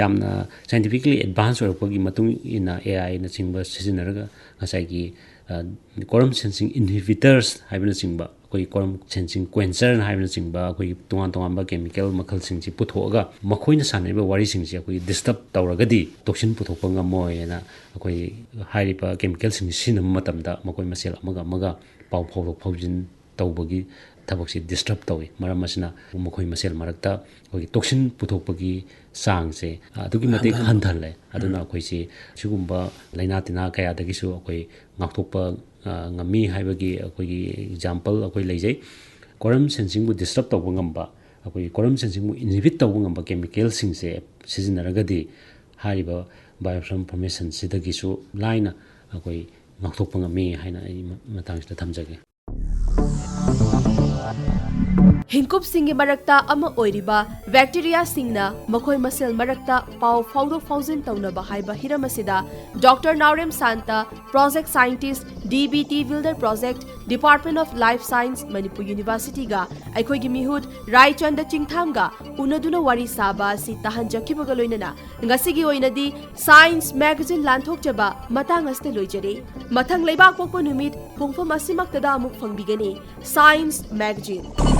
ꯌꯥꯝꯅ ꯁꯥꯏꯟꯇꯤꯐꯤꯀꯦꯜꯂꯤ ꯑꯦꯗꯚꯥꯟꯁ ꯑꯣꯏꯔꯛꯄꯒꯤ ꯃꯇꯨꯡ ꯏꯟꯅ, ꯑꯦ ꯑꯥꯏꯅꯆꯤꯡꯕ ꯁꯤꯖꯤꯟꯅꯔꯒ ꯉꯁꯥꯏꯒꯤ, ꯑ, ꯀꯣꯔꯝ ꯁꯦꯟꯁꯤꯡ ꯏꯟꯍꯤꯕꯤꯇꯔꯁ ꯍꯥꯏꯕꯅꯆꯤꯡꯕ, ꯑꯩꯈꯣꯏꯒꯤ ꯀꯣꯔꯝ ꯁꯦꯟꯁꯤꯡ ꯀ꯭ꯋꯦꯟꯆꯔ ꯍꯥꯏꯕꯅꯆꯤꯡꯕ ꯑꯩꯈꯣꯏꯒꯤ ꯇꯣꯉꯥꯟ ꯇꯣꯉꯥꯟꯕ ꯀꯦꯃꯤꯀꯦꯜ ꯃꯈꯜꯁꯤꯡꯁꯤ ꯄꯨꯊꯣꯛꯑꯒ ꯃꯈꯣꯏꯅ ꯁꯥꯟꯅꯔꯤꯕ ꯋꯥꯔꯤꯁꯤꯡꯁꯤ ꯑꯩꯈꯣꯏꯒꯤ ꯗꯤꯁꯇꯔꯕ ꯇꯧꯔꯒꯗꯤ ꯇꯣꯛꯁꯤꯟ ꯄꯨꯊꯣꯛꯄ ꯉꯝꯃꯣꯏꯅ ꯑꯩꯈꯣꯏ ꯍꯥꯏꯔꯤꯕ ꯀꯦꯃꯤꯀꯦꯜꯁꯤꯡꯁꯤ ꯁꯤꯖꯤꯟꯅꯕ ꯃꯇꯝꯗ ꯃꯈꯣꯏ ꯃꯁꯦꯜ ꯑꯃꯒ ꯑꯃꯒ ꯄꯥꯎ ꯐꯥꯎꯗꯣꯛ ꯐꯥꯎꯖꯤꯟ ꯇꯧꯕꯒꯤ ꯊꯕꯛꯁꯤ ꯗꯤꯁꯇꯔꯕ ꯇꯧꯏ꯫ ꯃꯔꯝ ꯑꯁꯤꯅ ꯃꯈꯣꯏ ꯃꯁꯦꯜ ꯃꯔꯛꯇ ꯑꯩꯈꯣꯏꯒꯤ ꯇꯣꯛꯁꯤꯟ ꯄꯨꯊꯣꯛꯄꯒꯤ ꯆꯥꯡꯁꯦ ꯑꯗꯨꯛꯀꯤ ꯃꯇꯤꯛ ꯍꯟꯊꯍꯜꯂꯦ꯫ ꯑꯗꯨꯅ ꯑꯩꯈꯣꯏꯁꯤ ꯁꯤꯒꯨꯝꯕ ꯂꯥꯏꯅꯥ ꯇꯤꯟꯅꯥ ꯀꯌꯥꯗꯒꯤꯁꯨ ꯑꯩꯈꯣꯏ ꯉꯥꯛꯊꯣꯛꯄ, ꯑ, ꯉꯝꯃꯤ ꯍꯥꯏꯕꯒꯤ ꯑꯩꯈꯣꯏꯒꯤ ꯑꯦꯛꯖꯥꯝꯄꯜ ꯑꯩꯈꯣꯏ ꯂꯩꯖꯩ꯫ ꯀꯣꯔꯝ ꯁꯦꯟꯁꯤꯡꯕꯨ ꯗꯤꯁꯇꯔꯕ ꯇꯧꯕ ꯉꯝꯕ, ꯑꯩꯈꯣꯏꯒꯤ ꯀꯣꯔꯝ ꯁꯦꯟꯁꯤꯡꯕꯨ ꯏꯟꯍꯤꯕꯤꯠ ꯇꯧꯕ ꯉꯝꯕ ꯀꯦꯃꯤꯀꯦꯜꯁꯤꯡꯁꯦ ꯁꯤꯖꯤꯟꯅꯔꯒꯗꯤ ꯍꯥꯏꯔꯤꯕ ꯕꯥꯏꯑꯣꯐ꯭ꯂꯝ ꯐꯣꯔꯃꯦꯁꯟꯁꯤꯗꯒꯤꯁꯨ ꯂꯥꯏꯅ ꯑꯩꯈꯣꯏ ꯉꯥꯛꯊꯣꯛꯄ ꯉꯝꯃꯤ ꯍꯥꯏꯅ ꯑꯩ ꯃ-, ꯃꯇꯥꯡꯁꯤꯗ ꯊꯝꯖꯒꯦ꯫ ꯍꯤꯡꯀꯨꯞꯁꯤꯡꯒꯤ ꯃꯔꯛꯇ ꯑꯃ ꯑꯣꯏꯔꯤꯕ ꯕꯦꯛꯇꯤꯔꯤꯌꯥꯁꯤꯡꯅ ꯃꯈꯣꯏ ꯃꯁꯦꯜ ꯃꯔꯛꯇ ꯄꯥꯎ ꯐꯥꯎꯗꯣꯛ ꯐꯥꯎꯖꯤꯟ ꯇꯧꯅꯕ ꯍꯥꯏꯕ ꯍꯤꯔꯝ ꯑꯁꯤꯗ doctor Naorem Santa, project scientist, D B T builder project, department of life science, Manipur ꯌꯨꯅꯤꯚꯔꯁꯤꯇꯤꯒ ꯑꯩꯈꯣꯏꯒꯤ ꯃꯤꯍꯨꯠ ꯔꯥꯏꯆꯟꯗ ꯆꯤꯡꯊꯥꯝꯒ ꯎꯅꯗꯨꯅ ꯋꯥꯔꯤ ꯁꯥꯕ ꯑꯁꯤ ꯇꯥꯍꯟꯖꯈꯤꯕꯒ ꯂꯣꯏꯅꯅ ꯉꯁꯤꯒꯤ ꯑꯣꯏꯅꯗꯤ ꯁꯥꯏꯟꯁ ꯃꯦꯒꯥꯖꯤꯟ ꯂꯥꯟꯊꯣꯛꯆꯕ ꯃꯇꯥꯡ ꯑꯁꯤꯗ ꯂꯣꯏꯖꯔꯦ꯫ ꯃꯊꯪ ꯂꯩꯕꯥꯛ ꯄꯣꯛꯄ ꯅꯨꯃꯤꯠ ꯄꯨꯡꯐꯝ ꯑꯁꯤꯃꯛꯇꯗ ꯑꯃꯨꯛ ꯐꯪꯕꯤꯒꯅꯤ꯫ Science magazine.